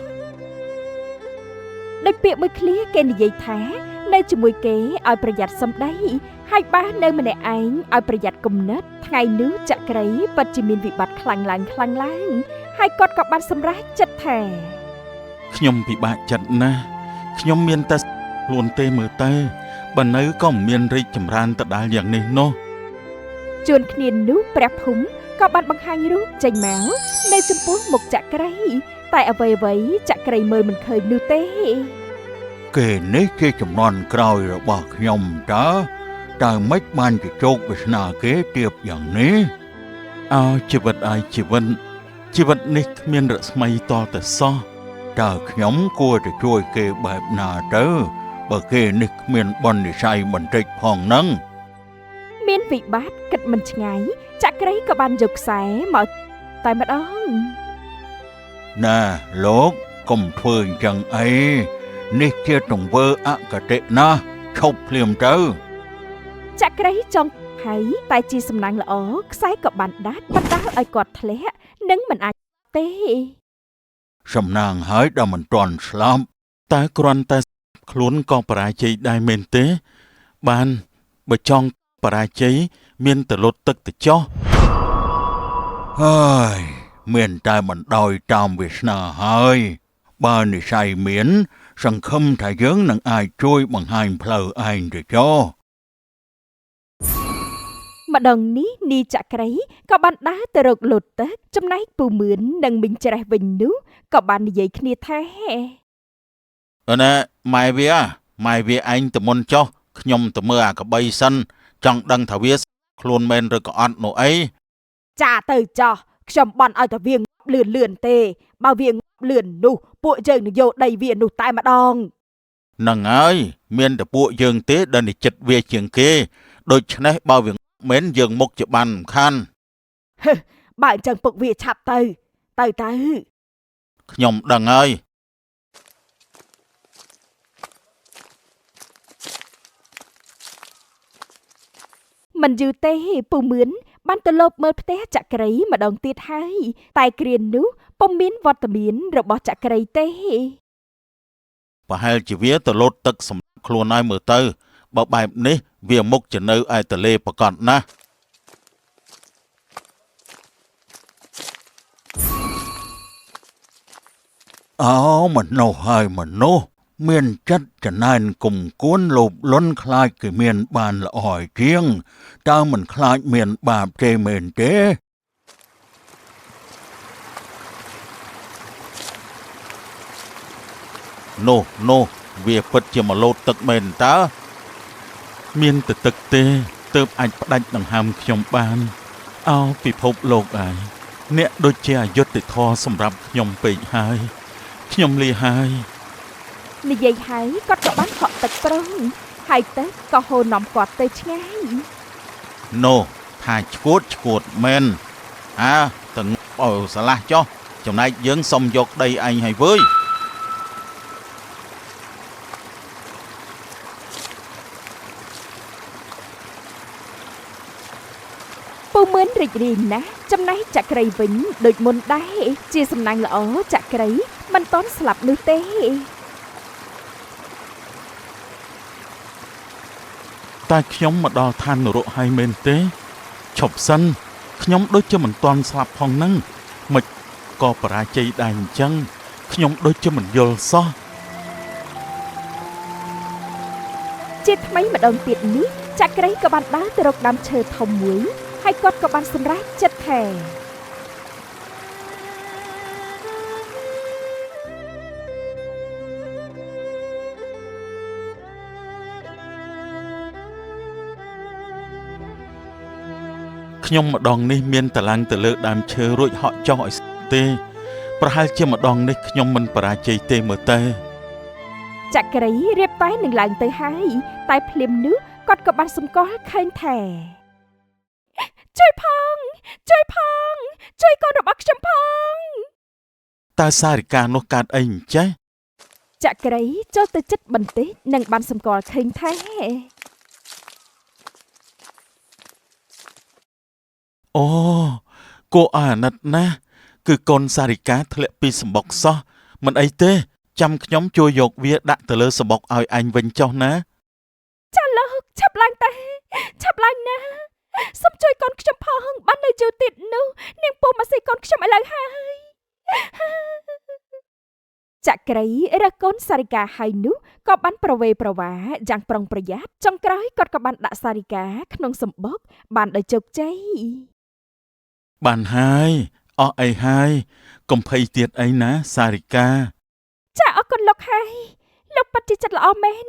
ដោយពាក្យមួយឃ្លាគេនិយាយថានៅជាមួយគេឲ្យប្រយ័ត្នសម្ដីហើយបើនៅម្នាក់ឯងឲ្យប្រយ័ត្នគំនិតថ្ងៃនោះចក្រីពិតជាមានវិបត្តិខ្លាំងឡើងខ្លាំងឡើងហើយគាត់ក៏បានសម្រេចចិត្តថា ខ្ញុំពិបាកចិត្តណាស់ខ្ញុំមានតែខ្លួនទេមើលទៅបើនៅក៏មិនមានរីកចម្រើនទៅដល់យ៉ាងនេះនោះ ជួនគ្នានោះព្រះភូមិក៏បានបង្ហាញរូបចេញមកនៅចំពោះមុខចក្រីតែអ្វីៗចក្រីមើលមិនឃើញនោះទេ គេនេះជាចំនួនក្រោយរបស់ខ្ញុំតើតើមិនបានជាជោគវាសនាគេទៀបយ៉ាងនេះ អោជីវិតអើយជីវិតជីវិតនេះគ្មានរស្មីតតែសោះ តើខ្ញុំគួរតែជួយគេបែបណាទៅបើគេនេះគ្មានបុណ្យនិស័យបន្តិចផងនឹង មានវិបត្តិគិតមិនឆ្ងាយចក្រីក៏បានយកខ្សែមកតែម្ដង ណែលោកកុំធ្វើអញ្ចឹងអីនេះជាទង្វើអកតេណាស់ឈប់ភ្លាមទៅ ចក្រីចង់ហើយតែជាសំណាងល្អខ្សែក៏បានដាច់បណ្ដាលឲ្យគាត់ធ្លាក់និងមិនអាចទេ សំណាងហើយដល់មិនទាន់ស្លាប់ តើគ្រាន់តែខ្លួនក៏បរាជ័យដែរមែនទេបានបើចង់បរាជ័យមានតែលុតទឹកទៅចោះ ហើយមានតែបណ្ដោយតាមវាសនាហើយបើនិស័យមានសង្ឃឹមថាយើងនឹងអាចជួយបង្ហាញផ្លូវឯងទៅចោះ ម្ដងនេះនីចក្រីក៏បានដើរទៅរកលុតទឹកចំណែកពូមឿននិងមីងច្រេះវិញនោះក៏បាននិយាយគ្នាថា អណែម៉ែវាឯងទៅមុនចុះខ្ញុំទៅមើលអាកបីសិនចង់ដឹងថាវាខ្លួនមែនឬក៏អត់នោះអី ចាទៅចោះខ្ញុំបន់ឲ្យតែវាលឿនលឿនទេបើវាលឿននោះពួកយើងនឹងយកដីវានោះតែម្ដង ហ្នឹងហើយមានតែពួកយើងទេដែលនិចិត្តវាជាងគេដូច្នេះបើវាមែនយើងមុខជាបានមិនខាន បើអញ្ចឹងពុកវាឆាប់ទៅទៅទៅ ខ្ញុំដឹងហើយ មិនយូរទេពូមឿនបានទៅលបមើលផ្ទះចក្រីម្ដងទៀតហើយតែគ្រានោះពុំមានវត្តមានរបស់ចក្រីទេ ប្រហែលជាវាទៅលោតទឹកសម្រាប់ខ្លួនហើយមើលទៅបើបែបនេះវាមុខជានៅឯទលេប្រកបណាស់ អោមនុស្សហើយមនុស្ស មានចិត្តចំណែនគុំគួនលោភលន់ខ្លាចគេមានបានល្អជាងតើមិនខ្លាចមានបាបទេមែនទេ នោះនោះវាពិតជាមកលោតទឹកមែនតើមានតែទឹកទេទើបអាចផ្ដាច់ដង្ហើមខ្ញុំបានអោពិភពលោកឯងអ្នកដូចជាអយុត្តិធម៌សម្រាប់ខ្ញុំពេកហើយខ្ញុំលាហើយ និយាយហើយគាត់ក៏បានហក់ទឹកប្រុងហើយទឹកក៏ហូរនាំគាត់ទៅឆ្ងាយ នោះថាឈួតឈួតមែនអើទៅឲ្យស្រឡះចុះចំណែកយើងសុំយកដីឯងហើយវើយ ពូមឿនរីករាយណាស់ចំណែកចក្រីវិញដូចមុនដែរជាសំណាងល្អចក្រីមិនទាន់ស្លាប់នោះទេ តែខ្ញុំមកដល់ឋាននរកហើយមែនទេឈប់សិនខ្ញុំដូចជាមិនទាន់ស្លាប់ផងហ្នឹងមិនក៏បរាជ័យដែរអញ្ចឹងខ្ញុំដូចជាមិនយល់សោះ ជាថ្មីម្ដងទៀតនេះចក្រីក៏បានដើរទៅរកដើមឈើធំមួយហើយគាត់ក៏បានសម្រេចចិត្តថា ខ្ញុំម្ដងនេះមានតឡើងទៅលើដើមឈើរួចហក់ចុះឲ្យទេប្រហែលជាម្ដងនេះខ្ញុំមិនបរាជ័យទេមើលទៅ ចក្រីរៀបតែនឹងឡើងទៅហើយតែភ្លាមនោះគាត់ក៏បានសម្គាល់ឃើញថាជួយផងជួយផងជួយកូនរបស់ខ្ញុំផង តើសារិកានោះកើតអីអញ្ចេះ ចក្រីចូលទៅចិត្តបន្តិចនិងបានសម្គាល់ឃើញថា អូគួរឲ្យអាណិតណាស់គឺកូនសារិកាធ្លាក់ពីសម្បុកសោះមិនអីទេចាំខ្ញុំជួយយកវាដាក់ទៅលើសម្បុកឲ្យឯងវិញចុះណា ចាលោកឆាប់ឡើងតែឆាប់ឡើងណាសូមជួយកូនខ្ញុំផងបាននៅយូរទៀតនោះនាងពូមកស៊ីកូនខ្ញុំឥឡូវហើយចក្រីរើសកូនសារិកាហើយនោះក៏បានប្រវេប្រវាយ៉ាងប្រុងប្រយ័ត្នចុងក្រោយគាត់ក៏បានដាក់សារិកាក្នុងសម្បុកបានដោយជោគជ័យ បានហើយអស់អីហើយកុំភ័យទៀតអីណាសារិកា ចាអរគុណលោកហើយលោកពិតជាចិត្តល្អមែន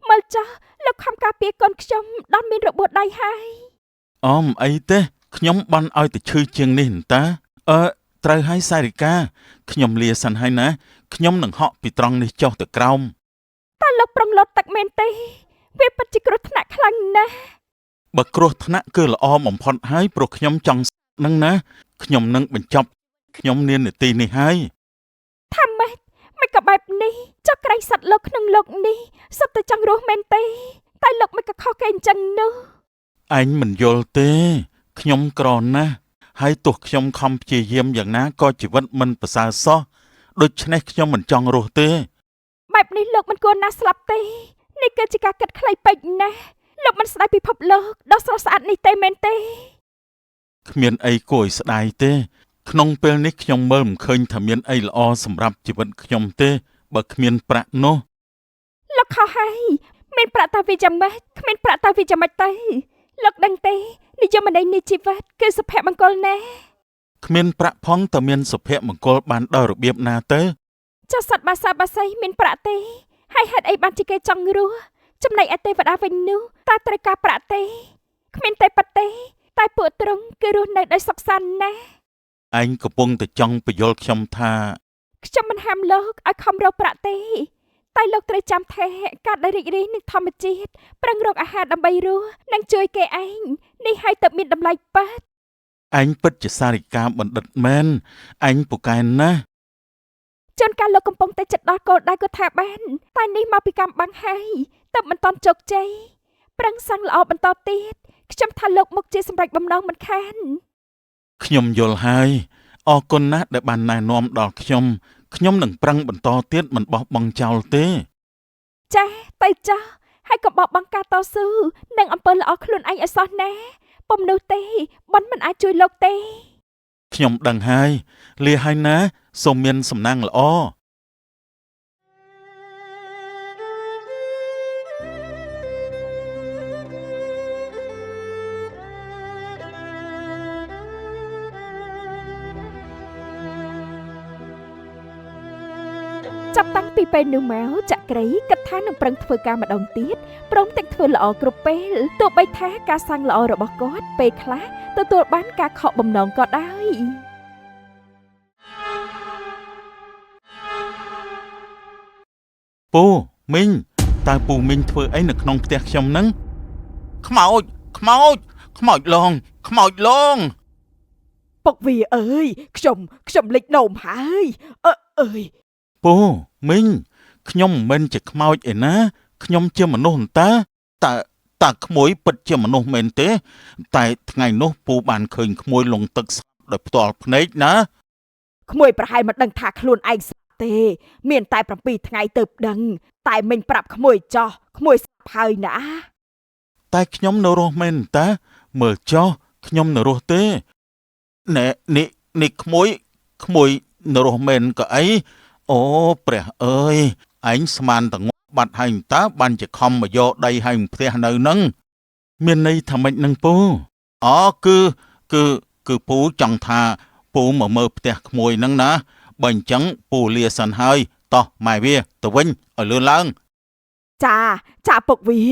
មើលចុះលោកខំការពារកូនខ្ញុំដល់មានរបួសដៃហើយ អមអីទេខ្ញុំបានឲ្យទៅឈឺជាងនេះតាអឺត្រូវហើយសារិកាខ្ញុំលាសិនហើយណាខ្ញុំនឹងហក់ពីត្រង់នេះចុះទៅក្រោម តើលោកប្រុងលោតទឹកមែនទេវាពិតជាគ្រោះថ្នាក់ខ្លាំងណាស់ បើគ្រោះថ្នាក់គឺល្អបំផុតហើយព្រោះខ្ញុំចង់នឹងណាខ្ញុំនឹងបញ្ចប់ខ្ញុំនានាទីនេះហើយ ថាម៉េចមិនក៏បែបនេះចុះក្រែងសត្វលោកក្នុងលោកនេះសុទ្ធតែចង់រស់មែនទេតែលោកមិនក៏ខុសគេអញ្ចឹងនោះ ឯងមិនយល់ទេខ្ញុំក្រណាស់ហើយទោះខ្ញុំខំព្យាយាមយ៉ាងណាក៏ជីវិតមិនប្រសើរសោះដូច្នេះខ្ញុំមិនចង់រស់ទេ បែបនេះលោកមិនគួរណាស់ស្លាប់ទេនេះគឺជាការគិតខ្លីពេកណាស់លោកមិនស្ដាយពិភពលោកដ៏ស្រស់ស្អាតនេះទេមែនទេ គ្មានអីគួរឲ្យស្ដាយទេក្នុងពេលនេះខ្ញុំមើលមិនឃើញថាមានអីល្អសម្រាប់ជីវិតខ្ញុំទេបើគ្មានប្រាក់នោះ លោកខុសហើយមានប្រាក់តាវាយ៉ាងម៉េចគ្មានប្រាក់តាវាយ៉ាងម៉េចទៅលោកដឹងទេនិយមន័យនៃជីវិតគឺសុភមង្គលណាស់ គ្មានប្រាក់ផងតើមានសុភមង្គលបានដល់របៀបណាទៅ ចុះសត្វបាសាបាសីមានប្រាក់ទេហើយហេតុអីបានជាគេចង់រស់ចំណែកឯទេវតាវិញនោះតើត្រូវការប្រាក់ទេគ្មានតែប៉ាត់ទេតែពួកទ្រង់គឺរស់នៅដោយសុខសាន្តណាស់ ឯងកំពុងតែចង់ពយល់ខ្ញុំថា ខ្ញុំមិនហាមលោកឲ្យខំរកប្រាក់ទេតែលោកត្រូវចាំថាការដែលរីករាយនឹងធម្មជាតិប្រឹងរកអាហារដើម្បីរស់និងជួយគេឯងនេះហើយទើបមានតម្លៃពិត ឯងពិតជាសារិកាបណ្ឌិតមែនឯងពូកែណាស់ ជួនកាលលោកកំពុងតែចិត្តដល់គោលដៅក៏ថាបានតែនេះមកពីកម្មបាំងហើយទើបមិនទាន់ជោគជ័យប្រឹងសាំងល្អបន្តទៀតខ្ញុំថាលោកមុខជាសម្រេចបំណងមិនខាន ខ្ញុំយល់ហើយអរគុណណាស់ដែលបានណែនាំដល់ខ្ញុំខ្ញុំនឹងប្រឹងបន្តទៀតមិនបោះបង់ចោលទេ ចាស់ទៅចាស់ហើយកុំបោះបង់ការតស៊ូនិងអំពើល្អខ្លួនឯងឲ្យសោះណាពុំនោះទេបុណ្យមិនអាចជួយលោកទេ ខ្ញុំដឹងហើយលាហើយណាសូមមានសំណាងល្អ ចាប់តាំងពីពេលនោះមកចក្រីគិតថានឹងប្រឹងធ្វើការម្ដងទៀតព្រមទាំងធ្វើល្អគ្រប់ពេលទោះបីថាការសាងល្អរបស់គាត់ពេលខ្លះទទួលបានការខកបំណងក៏ដោយ ពូមីងតើពូមីងធ្វើអីនៅក្នុងផ្ទះខ្ញុំហ្នឹងខ្មោចខ្មោចខ្មោចលងខ្មោចលង ពុកវាអើយខ្ញុំខ្ញុំលិចនោមហើយអើអើយ ពូមីងខ្ញុំមិនមែនជាខ្មោចឯណាខ្ញុំជាមនុស្សអន្តាតើតើក្មួយពិតជាមនុស្សមែនទេ តែថ្ងៃនោះពូបានឃើញក្មួយលងទឹកស្លាប់ដោយផ្ទាល់ភ្នែកណា ក្មួយប្រហែលមិនដឹងថាខ្លួនឯងស្លាប់ទេ មានតែ7ថ្ងៃទៅដឹង តែមិញប្រាប់ក្មួយចោះក្មួយស្លាប់ហើយណា តែខ្ញុំនៅរស់មែនតាមើលចោះខ្ញុំនៅរស់ទេណែនេះនេះក្មួយក្មួយនៅរស់មែនក៏អីអូព្រះអើយឯងស្មានតងបាត់ហើយតើបានជាខំមកយកដីហើយផ្ទះនៅនឹងមានន័យថាម៉េចនឹងពូអូគឺគឺគឺពូចង់ថាពូមកមើលផ្ទះក្មួយនឹងណាបើអញ្ចឹងពូលាសិនហើយតោះម៉ែវាទៅវិញឲ្យលឿនឡើង ចាចាពុកវា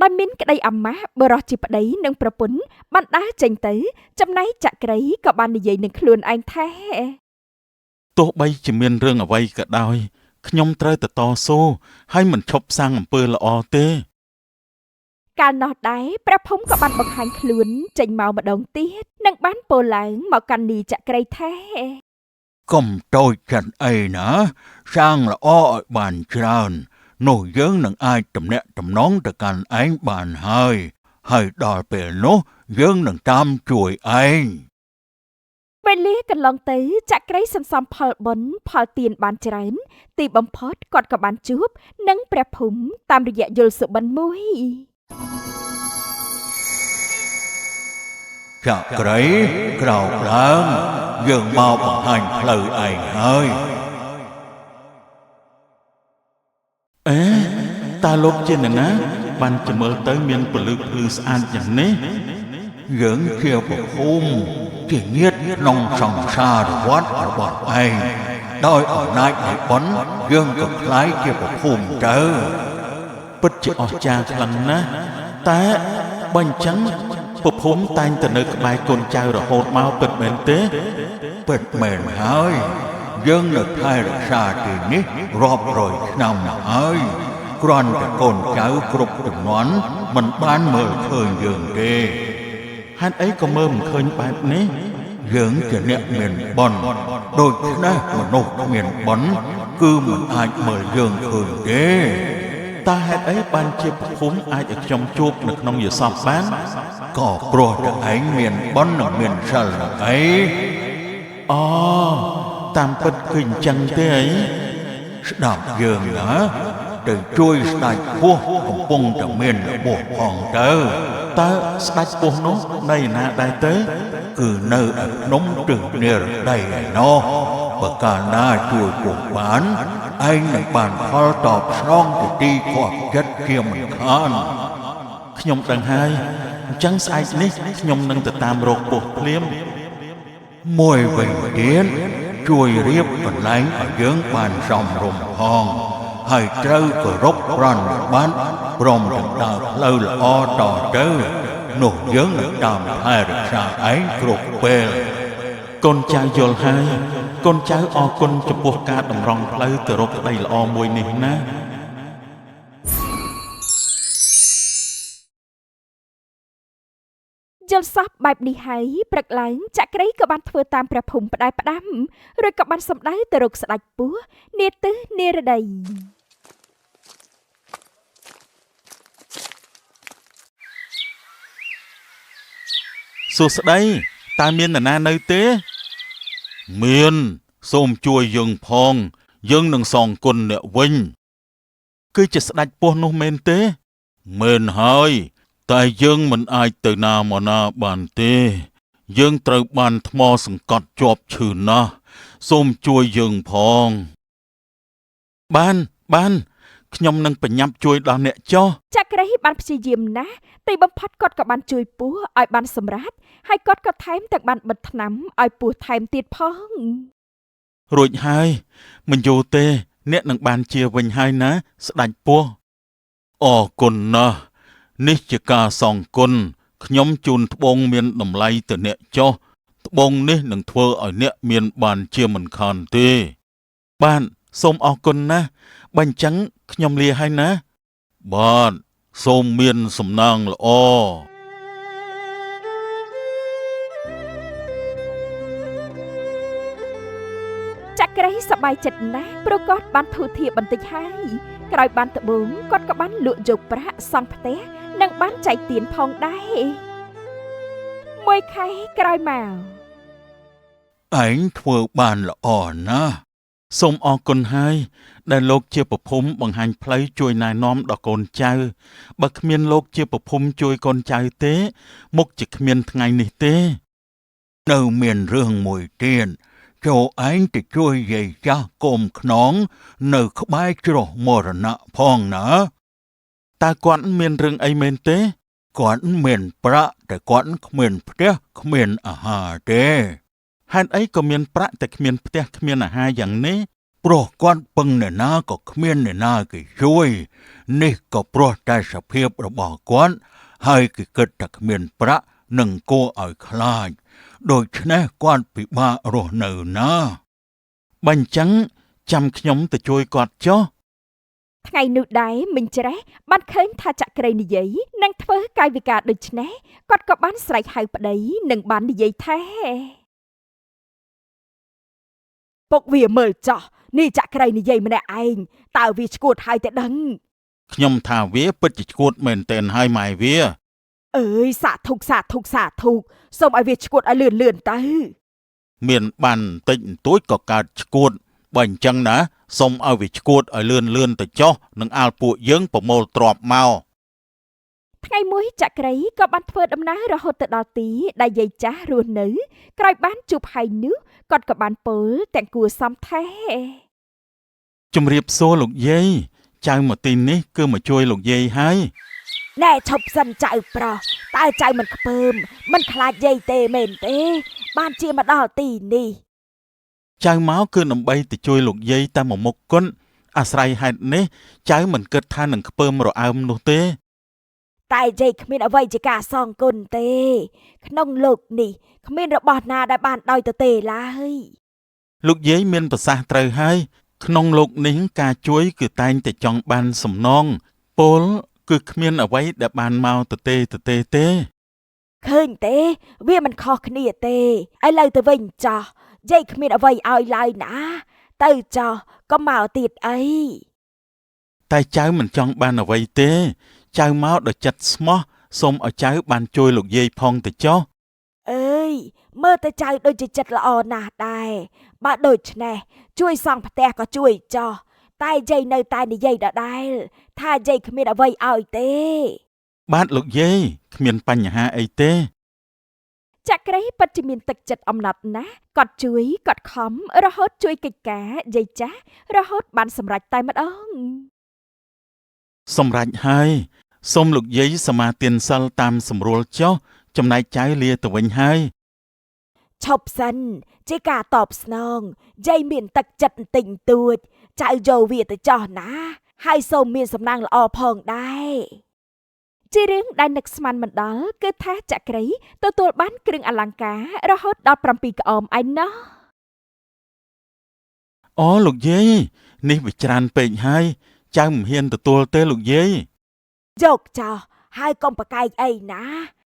ដោយមានក្តីអាម៉ាស់បុរសជាប្តីនិងប្រពន្ធបានដើរចេញទៅ ចំណែកចក្រីក៏បាននិយាយនឹងខ្លួនឯងថា ទោះបីជាមានរឿងអ្វីក៏ដោយខ្ញុំត្រូវតែតស៊ូហើយមិនឈប់សាងអំពើល្អទេ កាលនោះដែរព្រះភូមិក៏បានបង្ហាញខ្លួនចេញមកម្ដងទៀតនិងបានពោលឡើងមកកាន់នីចក្រីថា កុំតូចចិត្តអីណាសាងល្អឲ្យបានច្រើននោះយើងនឹងអាចទំនាក់ទំនងទៅកាន់ឯងបានហើយហើយដល់ពេលនោះយើងនឹងតាមជួយឯង វេលាកន្លងទៅចក្រីសន្សំផលបុណ្យផលទានបានច្រើន ទីបំផុតគាត់ក៏បានជួបនិងព្រះភូមិតាមរយៈយល់សុបិនមួយ ចក្រីក្រោកឡើងយើងមកបង្ហាញផ្លូវឯងហើយ អេតើលោកជានរណាបានជាមើលទៅមានពលឺភ្លឺស្អាតយ៉ាងនេះ យើងជាប្រភូមិជាញាតិក្នុងសង្សារវដ្តរបស់ឯងដោយអំណាចនៃបុណ្យយើងក៏ក្លាយជាប្រភូមិទៅ ពិតជាអស្ចារ្យខ្លាំងណាស់តែបើអញ្ចឹងប្រភូមិតែងតែនៅក្បែរកូនចៅរហូតមកពិតមែនទេ ពិតមែនហើយយើងនៅថែរក្សាទីនេះរាប់រយឆ្នាំមកហើយគ្រាន់តែកូនចៅគ្រប់ជំនាន់មិនបានមើលឃើញយើងទេ ហេតុអីក៏មើលមិនឃើញបែបនេះ យើងជាអ្នកមានបុណ្យដូច្នេះមនុស្សគ្មានបុណ្យគឺមិនអាចមើលយើងឃើញទេ តើហេតុអីបានជាប្រភូមិអាចឲ្យខ្ញុំជួបនៅក្នុងយល់សពបាន ក៏ព្រោះតែឯងមានបុណ្យនិងមានសិលនឹងអី អូតាមពិតគឺអញ្ចឹងទេអី ស្ដាប់យើងណាទៅជួយស្ដេចពស់កំពុងតែមានរបួសផងទៅ តើស្ដេចពស់នោះនៅឯណាដែរទៅ គឺនៅឯភ្នំទិសនិរដីឯណោះបើកាលណាជួយពស់បានឯងនឹងបានផលតបស្នងទៅទីគាប់ចិត្តជាមិនខាន ខ្ញុំដឹងហើយអញ្ចឹងស្អែកនេះខ្ញុំនឹងទៅតាមរកពស់ភ្លាម មួយវិញទៀតជួយរៀបកន្លែងឲ្យយើងបានសមរម្យផងហើយត្រូវគោរពប្រណិប័តព្រមទាំងដើរផ្លូវល្អតទៅនោះយើងនឹងតាមថែរក្សាឯងគ្រប់ពេល កូនចៅយល់ហើយកូនចៅអរគុណចំពោះការតម្រង់ផ្លូវទៅរកក្តីល្អមួយនេះណា យល់សពបែបនេះហើយព្រឹកឡើងចក្រីក៏បានធ្វើតាមព្រះភូមិផ្ដែផ្ដាំរួចក៏បានសម្ដៅទៅរកស្ដេចពស់នាទិសនារតី សួស្តីតើមាននរណានៅទេ មានសូមជួយយើងផង យើងនឹងសងគុណអ្នកវិញ គឺជាស្ដេចពស់នោះមែនទេ មែនហើយ តែយើងមិនអាចទៅណាមកណាបានទេ យើងត្រូវបានថ្មសង្កត់ជាប់ឈឺណាស់សូមជួយយើងផង បានបានខ្ញុំនឹងប្រញាប់ជួយដល់អ្នកចុះ ចក្រីបានព្យាយាមណាស់ទីបំផុតគាត់ក៏បានជួយពស់ឲ្យបានសម្រេចហើយគាត់ក៏ថែមទាំងបានបិទថ្នាំឲ្យពស់ថែមទៀតផង រួចហើយមិនយូរទេ អ្នកនឹងបានជាវិញហើយណា ស្ដេចពស់អរគុណណាស់នេះជាការសងគុណខ្ញុំជូនត្បូងមានតម្លៃទៅអ្នកចុះត្បូងនេះនឹងធ្វើឲ្យអ្នកមានបានជាមិនខានទេ បាទសូមអរគុណណាស់បើអញ្ចឹងខ្ញុំលាហើយណា បាទសូមមានសំណាងល្អ ចក្រីសប្បាយចិត្តណាស់ព្រោះគាត់បានធូរធារបន្តិចហើយក្រោយបានត្បូងគាត់ក៏បានលក់យកប្រាក់សង់ផ្ទះនិងបានចែកទានផងដែរមួយខែក្រោយមក ឯងធ្វើបានល្អណាស់ សូមអរគុណហើយដែលលោកជាប្រភពបង្ហាញផ្លូវជួយណែនាំដល់កូនចៅបើគ្មានលោកជាប្រភពជួយកូនចៅទេ មុខជាគ្មានថ្ងៃនេះទេ នៅមានរឿងមួយទៀតចូលឯងទៅជួយយាយចាស់កុំខ្នង នៅក្បែរជ្រោះមរណៈផងណា តើគាត់មានរឿងអីមែនទេ គាត់មានប្រាក់តែគាត់គ្មានផ្ទះគ្មានអាហារទេ ហេតុអីក៏មានប្រាក់តែគ្មានផ្ទះគ្មានអាហារយ៉ាងនេះ ព្រោះគាត់ពឹងអ្នកណាក៏គ្មានអ្នកណាគេជួយ នេះក៏ព្រោះតែសភាពរបស់គាត់ហើយគេគិតតែគ្មានប្រាក់នឹងគួរឲ្យខ្លាចដូច្នេះគាត់ពិបាករស់នៅណា បើអញ្ចឹងចាំខ្ញុំទៅជួយគាត់ចុះ ថ្ងៃនោះដែរមីងច្រេះបានឃើញថាចក្រីនិយាយនិងធ្វើកាយវិការដូចនេះគាត់ក៏បានស្រែកហៅប្តីនិងបាននិយាយថា ពុកវាមើលចោះនេះចក្រីនិយាយម្នាក់ឯងតើវាឈួតហើយតែដឹង ខ្ញុំថាវាពិតជាឈួតមែនទែនហើយម៉ែវា អើយសាធុកសាធុកសាធុកសូមឲ្យវាឈួតឲ្យលឿនលឿនទៅ មានបានបន្តិចបន្តួចក៏កើតឈួតបើអញ្ចឹងណាសូមឲ្យវាឈួតឲ្យលឿនលឿនទៅចុះនឹងអាលពួកយើងប្រមូលទ្រព្យមក ថ្ងៃមួយចក្រីក៏បានធ្វើដំណើររហូតទៅដល់ទីដែលយាយចាស់រស់នៅក្រោយបានជួបហើយនោះគាត់ក៏បានពោលទាំងគួរសមថា ជំរាបសួរលោកយាយចៅមកទីនេះគឺមកជួយលោកយាយហើយ ណែឈប់សិនចៅប្រុសតើចៅមិនខ្ពើមមិនខ្លាចយាយទេមែនទេ បានជាមកដល់ទីនេះ ចៅមកគឺដើម្បីទៅជួយលោកយាយតែមួយមុខគត់អាស្រ័យហេតុនេះចៅមិនគិតថានឹងខ្ពើមរអើមនោះទេ តែយាយគ្មានអ្វីជាការសងគុណទេ ក្នុងលោកនេះគ្មានរបស់ណាដែលបានដោយទៅទេឡើយ លោកយាយមានប្រសាសន៍ត្រូវហើយក្នុងលោកនេះការជួយគឺតែងតែចង់បានសំណងពលគឺគ្មានអ្វីដែលបានមកទៅទេទៅទេទេ ឃើញទេ វាមិនខុសគ្នាទេឥឡូវទៅវិញចោះយាយគ្មានអ្វីឲ្យឡើយណា ទៅចោះកុំមកទៀតអី តែចៅមិនចង់បានអ្វីទេ ចៅមកដោយចិត្តស្មោះសូមឲ្យចៅបានជួយលោកយាយផងទៅចុះ អើយមើលទៅចៅដូចជាចិត្តល្អណាស់ដែរបើដូច្នេះជួយសង់ផ្ទះក៏ជួយចោះតែយាយនៅតែនិយាយដដែលថាយាយគ្មានអ្វីឲ្យទេ បាទលោកយាយគ្មានបញ្ហាអីទេ ចក្រីពិតជាមានទឹកចិត្តអំណត់ណាស់គាត់ជួយគាត់ខំរហូតជួយកិច្ចការយាយចាស់រហូតបានសម្រេចតែម្ដង សម្រេចហើយសូមលោកយាយសមាទានសិលតាមសម្រួលចុះចំណែកចៅលាទៅវិញហើយ ឈប់សិនជាការតបស្នងយាយមានទឹកចិត្តបន្តិចបន្តួចចៅយកវាទៅចោះណា ហើយសូមមានសំណាងល្អផងដែរ ជារឿងដែលនឹកស្មានមិនដល់គឺថាចក្រីទទួលបានគ្រឿងអលង្ការរហូតដល់7ក្អមឯណោះ អូលោកយាយនេះវាច្រើនពេកហើយចៅមិនហ៊ានទទួលទេលោកយាយ យកចោះហើយកុំប្រកែកអីណា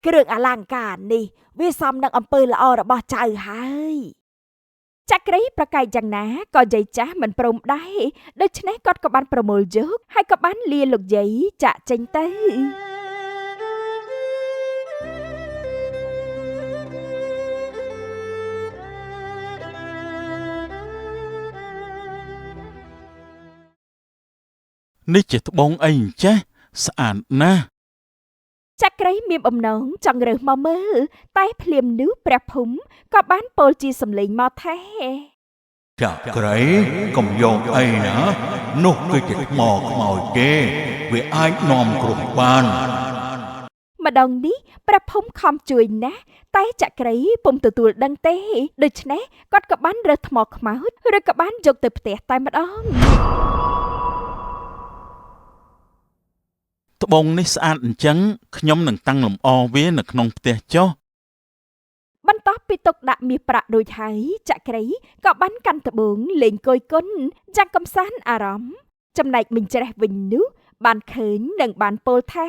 គ្រឿងអលង្ការនេះវាសមនឹងអំពើល្អរបស់ចៅហើយ ចក្រីប្រកែកយ៉ាងណាក៏យាយចាស់មិនព្រមដែរដូច្នេះគាត់ក៏បានប្រមូលយកហើយក៏បានលាលោកយាយចាក់ចេញទៅ នេះជាត្បូងអីអញ្ចេះស្អាតណាស់ ចក្រីមានបំណងចង់រើសមកមើលតែភ្លាមនោះព្រះភូមិក៏បានពោលជាសម្លេងមកថា ចក្រីកុំយកអីណានោះគឺជាថ្មខ្មោចទេវាអាចនាំគ្រោះបាន ម្ដងនេះព្រះភូមិខំជួយណាស់តែចក្រីពុំទទួលដឹងទេដូច្នេះគាត់ក៏បានរើសថ្មខ្មោចឬក៏បានយកទៅផ្ទះតែម្ដង ត្បូងនេះស្អាតអញ្ចឹងខ្ញុំនឹងតាំងលម្អវានៅក្នុងផ្ទះចុះ បន្ទាប់ពីទុកដាក់មាសប្រាក់រួចហើយចក្រីក៏បានកាន់ត្បូងលេងគយគន់យ៉ាងកំសាន្តអារម្មណ៍ចំណែកមីងច្រេះវិញនោះបានឃើញនិងបានពោលថា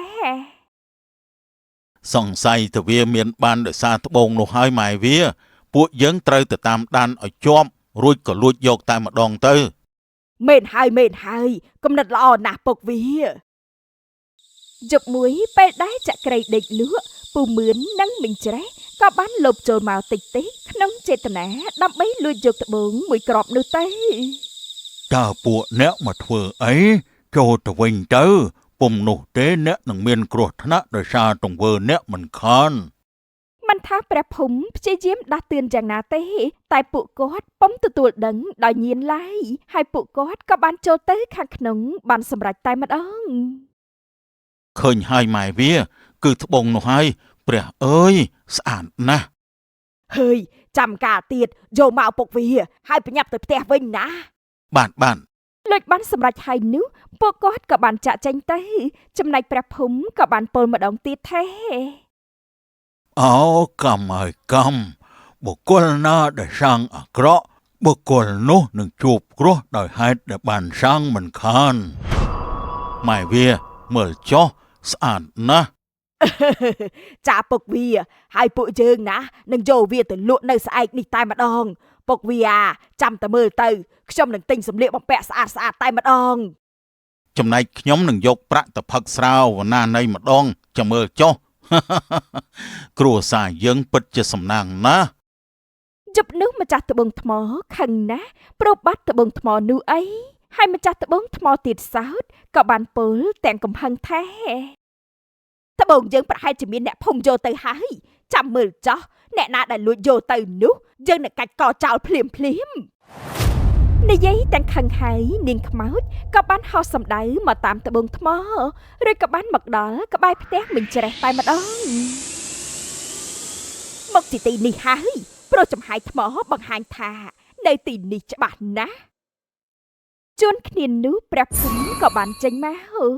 សង្ស័យទៅវាមានបានដោយសារត្បូងនោះហើយម៉ែវា ពួកយើងត្រូវទៅតាមដានឲ្យជាប់រួចក៏លួចយកតែម្ដងទៅ មែនហើយមែនហើយគំនិតល្អណាស់ពុកវា យប់មួយពេលដែលចក្រីដេកលក់ពូមឿននិងមីងច្រេះក៏បានលបចូលមកតិចតិចក្នុងចេតនាដើម្បីលួចយកត្បូងមួយគ្រាប់នោះទៅ តើពួកអ្នកមកធ្វើអីចូលទៅវិញទៅពុំនោះទេអ្នកនឹងមានគ្រោះថ្នាក់ដោយសារទង្វើអ្នកមិនខាន មិនថាព្រះភូមិព្យាយាមដាស់តឿនយ៉ាងណាទេ តែពួកគាត់ពុំទទួលដឹងដោយញៀនឡើយហើយពួកគាត់ក៏បានចូលទៅខាងក្នុងបានសម្រេចតែម្ដង ឃើញហើយម៉ែវា គឺត្បូងនោះហើយព្រះអើយស្អាតណាស់ ហើយចាំកាលទៀតយកមកពុកវាហើយប្រញាប់ទៅផ្ទះវិញណា បាទបាទ លួចបានសម្រេចហើយនោះពួកគាត់ក៏បានចាក់ចេញទៅចំណែកព្រះភូមិក៏បានពោលម្ដងទៀតថា អោកម្មហើយកម្មបុគ្គលណាដែលសាងអាក្រក់បុគ្គលនោះនឹងជួបគ្រោះដោយហេតុដែលបានសាងមិនខាន ម៉ែវាមើលចុះស្អាតណាស់ ចាពុកវាហើយពួកយើងណានឹងយកវាទៅលក់នៅស្អែកនេះតែម្ដងពុកវាចាំតែមើលទៅខ្ញុំនឹងទិញសម្លៀកបំពាក់ស្អាតស្អាតតែម្ដង ចំណែកខ្ញុំនឹងយកប្រាក់ទៅផឹកស្រាវណានៃម្ដងចាំមើលចុះ គ្រួសារយើងពិតជាសំណាងណាស់ យប់នោះម្ចាស់ត្បូងថ្មខឹងណាស់ព្រោះបាត់ត្បូងថ្មនោះអីហើយម្ចាស់ត្បូងថ្មទៀតសោតក៏បានពោលទាំងកំហឹងថា ត្បូងយើងប្រហែលជាមានអ្នកភូមិយកទៅហើយចាំមើលចោះអ្នកណាដែលលួចយកទៅនោះយើងនឹងកាច់កចោលភ្លាមភ្លាម និយាយទាំងខឹងហើយនាងខ្មោចក៏បានហោះសម្ដៅមកតាមត្បូងថ្មឬក៏បានមកដល់ក្បែរផ្ទះមីងច្រេះតែម្ដង មកទីទីនេះហើយព្រោះចំហាយថ្មបង្ហាញថានៅទីនេះច្បាស់ណាស់ ជួនគ្នានោះព្រះភូមិក៏បានចេញមក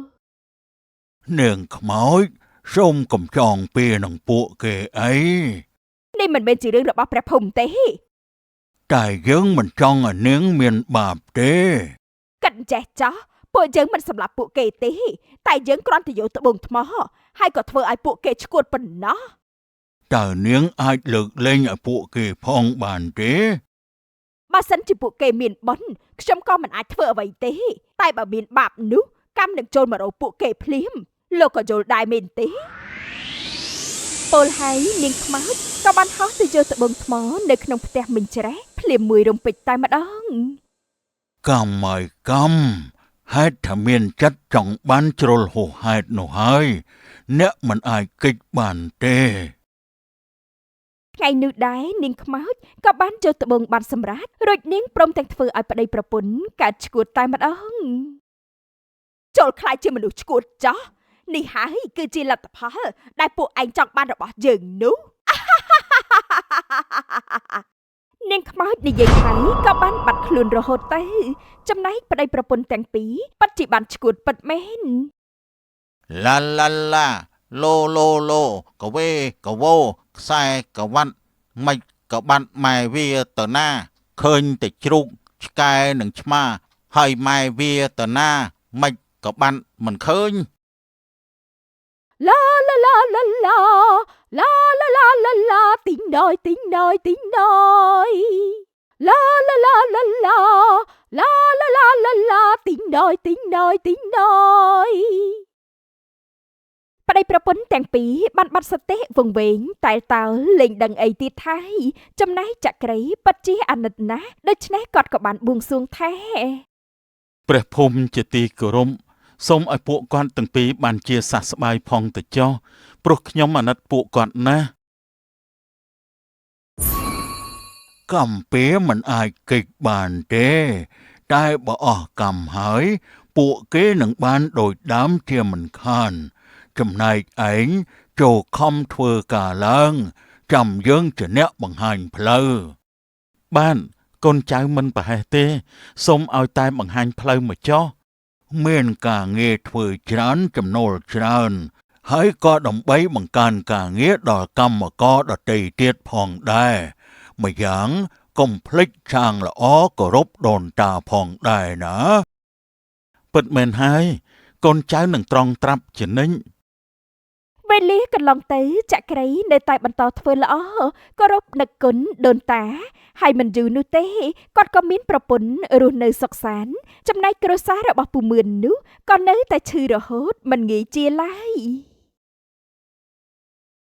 នាងខ្មោចសូមកំចងពីនឹងពួកគេអី នេះមិនមែនជារឿងរបស់ព្រះភូមិទេ តែយើងមិនចង់ឲ្យនាងមានបាបទេ កិនចេះចោះពួកយើងមិនសម្លាប់ពួកគេទេតែយើងគ្រាន់តែយកត្បូងថ្មហើយក៏ធ្វើឲ្យពួកគេឈួតប៉ុណ្ណោះ តើនាងអាចលើកលែងឲ្យពួកគេផងបានទេ បើសិនជាពួកគេមានបុណ្យខ្ញុំក៏មិនអាចធ្វើអ្វីទេតែបើមានបាបនោះកម្មនឹងចូលមករកពួកគេភ្លាមលោកក៏យល់ដែរមែនទេ ពោលហើយនាងខ្មោចក៏បានហោះទៅយកត្បូងថ្មនៅក្នុងផ្ទះមីងច្រេះភ្លាមមួយរំពេចតែម្ដង កម្មហើយកម្មហេតុថាមានចិត្តចង់បានជ្រុលហួសហេតុនោះហើយអ្នកមិនអាចគេចបានទេ ថ្ងៃនោះដែរនាងខ្មោចក៏បានយកត្បូងបានសម្រេចរួចនាងព្រមទាំងធ្វើឲ្យប្តីប្រពន្ធកើតឈួតតែម្ដង ចូលខ្លាយជាមនុស្សឈួតចោះនេះហើយគឺជាលទ្ធផលដែលពួកឯងចង់បានរបស់យើងនោះ នាងខ្មោចនិយាយហើយក៏បានបាត់ខ្លួនរហូតទៅចំណែកប្តីប្រពន្ធទាំងពីរពិតជាបានឈួតពិតមែន ឡាឡាឡាឡូឡូឡូកវេកវោខ្សែកវ៉ាត់មិនក៏បាត់ម៉ែវាទៅណាឃើញតែជ្រូកឆ្កែនិងឆ្មាហើយម៉ែវាទៅណាមិនក៏បាត់មិនឃើញ ឡាឡាឡាឡាឡាឡាឡាឡាឡាទីងណយទីងណយទីងណយឡាឡាឡាឡាឡាឡាឡាឡាឡាទីងណយទីងណយទីងណយ ប្តីប្រពន្ធទាំងពីរបានបាត់សតិវង្វេងតែតើលែងដឹងអីទៀតថៃចំណែកចក្រីពិតជាអាណិតណាស់ដូច្នេះគាត់ក៏បានបួងសួងថា ព្រះភូមិជាទីគោរពសូមឲ្យពួកគាត់ទាំងពីរបានជាសះស្បើយផងទៅចុះព្រោះខ្ញុំអាណិតពួកគាត់ណាស់ កម្មពៀមិនអាចគេចបានទេ តែបើអស់កម្មហើយ ពួកគេនឹងបានដូចដើមជាមិនខាន ចំណែកឯងចូលខំធ្វើការឡើង ចាំយើងជាអ្នកបង្ហាញផ្លូវ បានកូនចៅមិនប្រហែសទេសូមឲ្យតែបង្ហាញផ្លូវមកចុះ មានការងារធ្វើច្រើនចំណូលច្រើន ហើយក៏ដើម្បីបង្កើនការងារដល់កម្មករដទៃទៀតផងដែរម្យ៉ាងកុំភ្លេចឆាងល្អគោរពដូនតាផងដែរណា ពិតមែនហើយកូនចៅនឹងត្រង់ត្រាប់ជានិច្ច វេលាកន្លងទៅចក្រីនៅតែបន្តធ្វើល្អគោរពនឹកគុណដូនតា ហើយមិនយូរនោះទេគាត់ក៏មានប្រពន្ធរស់នៅសុខសាន្តចំណែកគ្រួសាររបស់ពូមឿននោះក៏នៅតែឈឺរហូតមិនងាយជាឡើយ។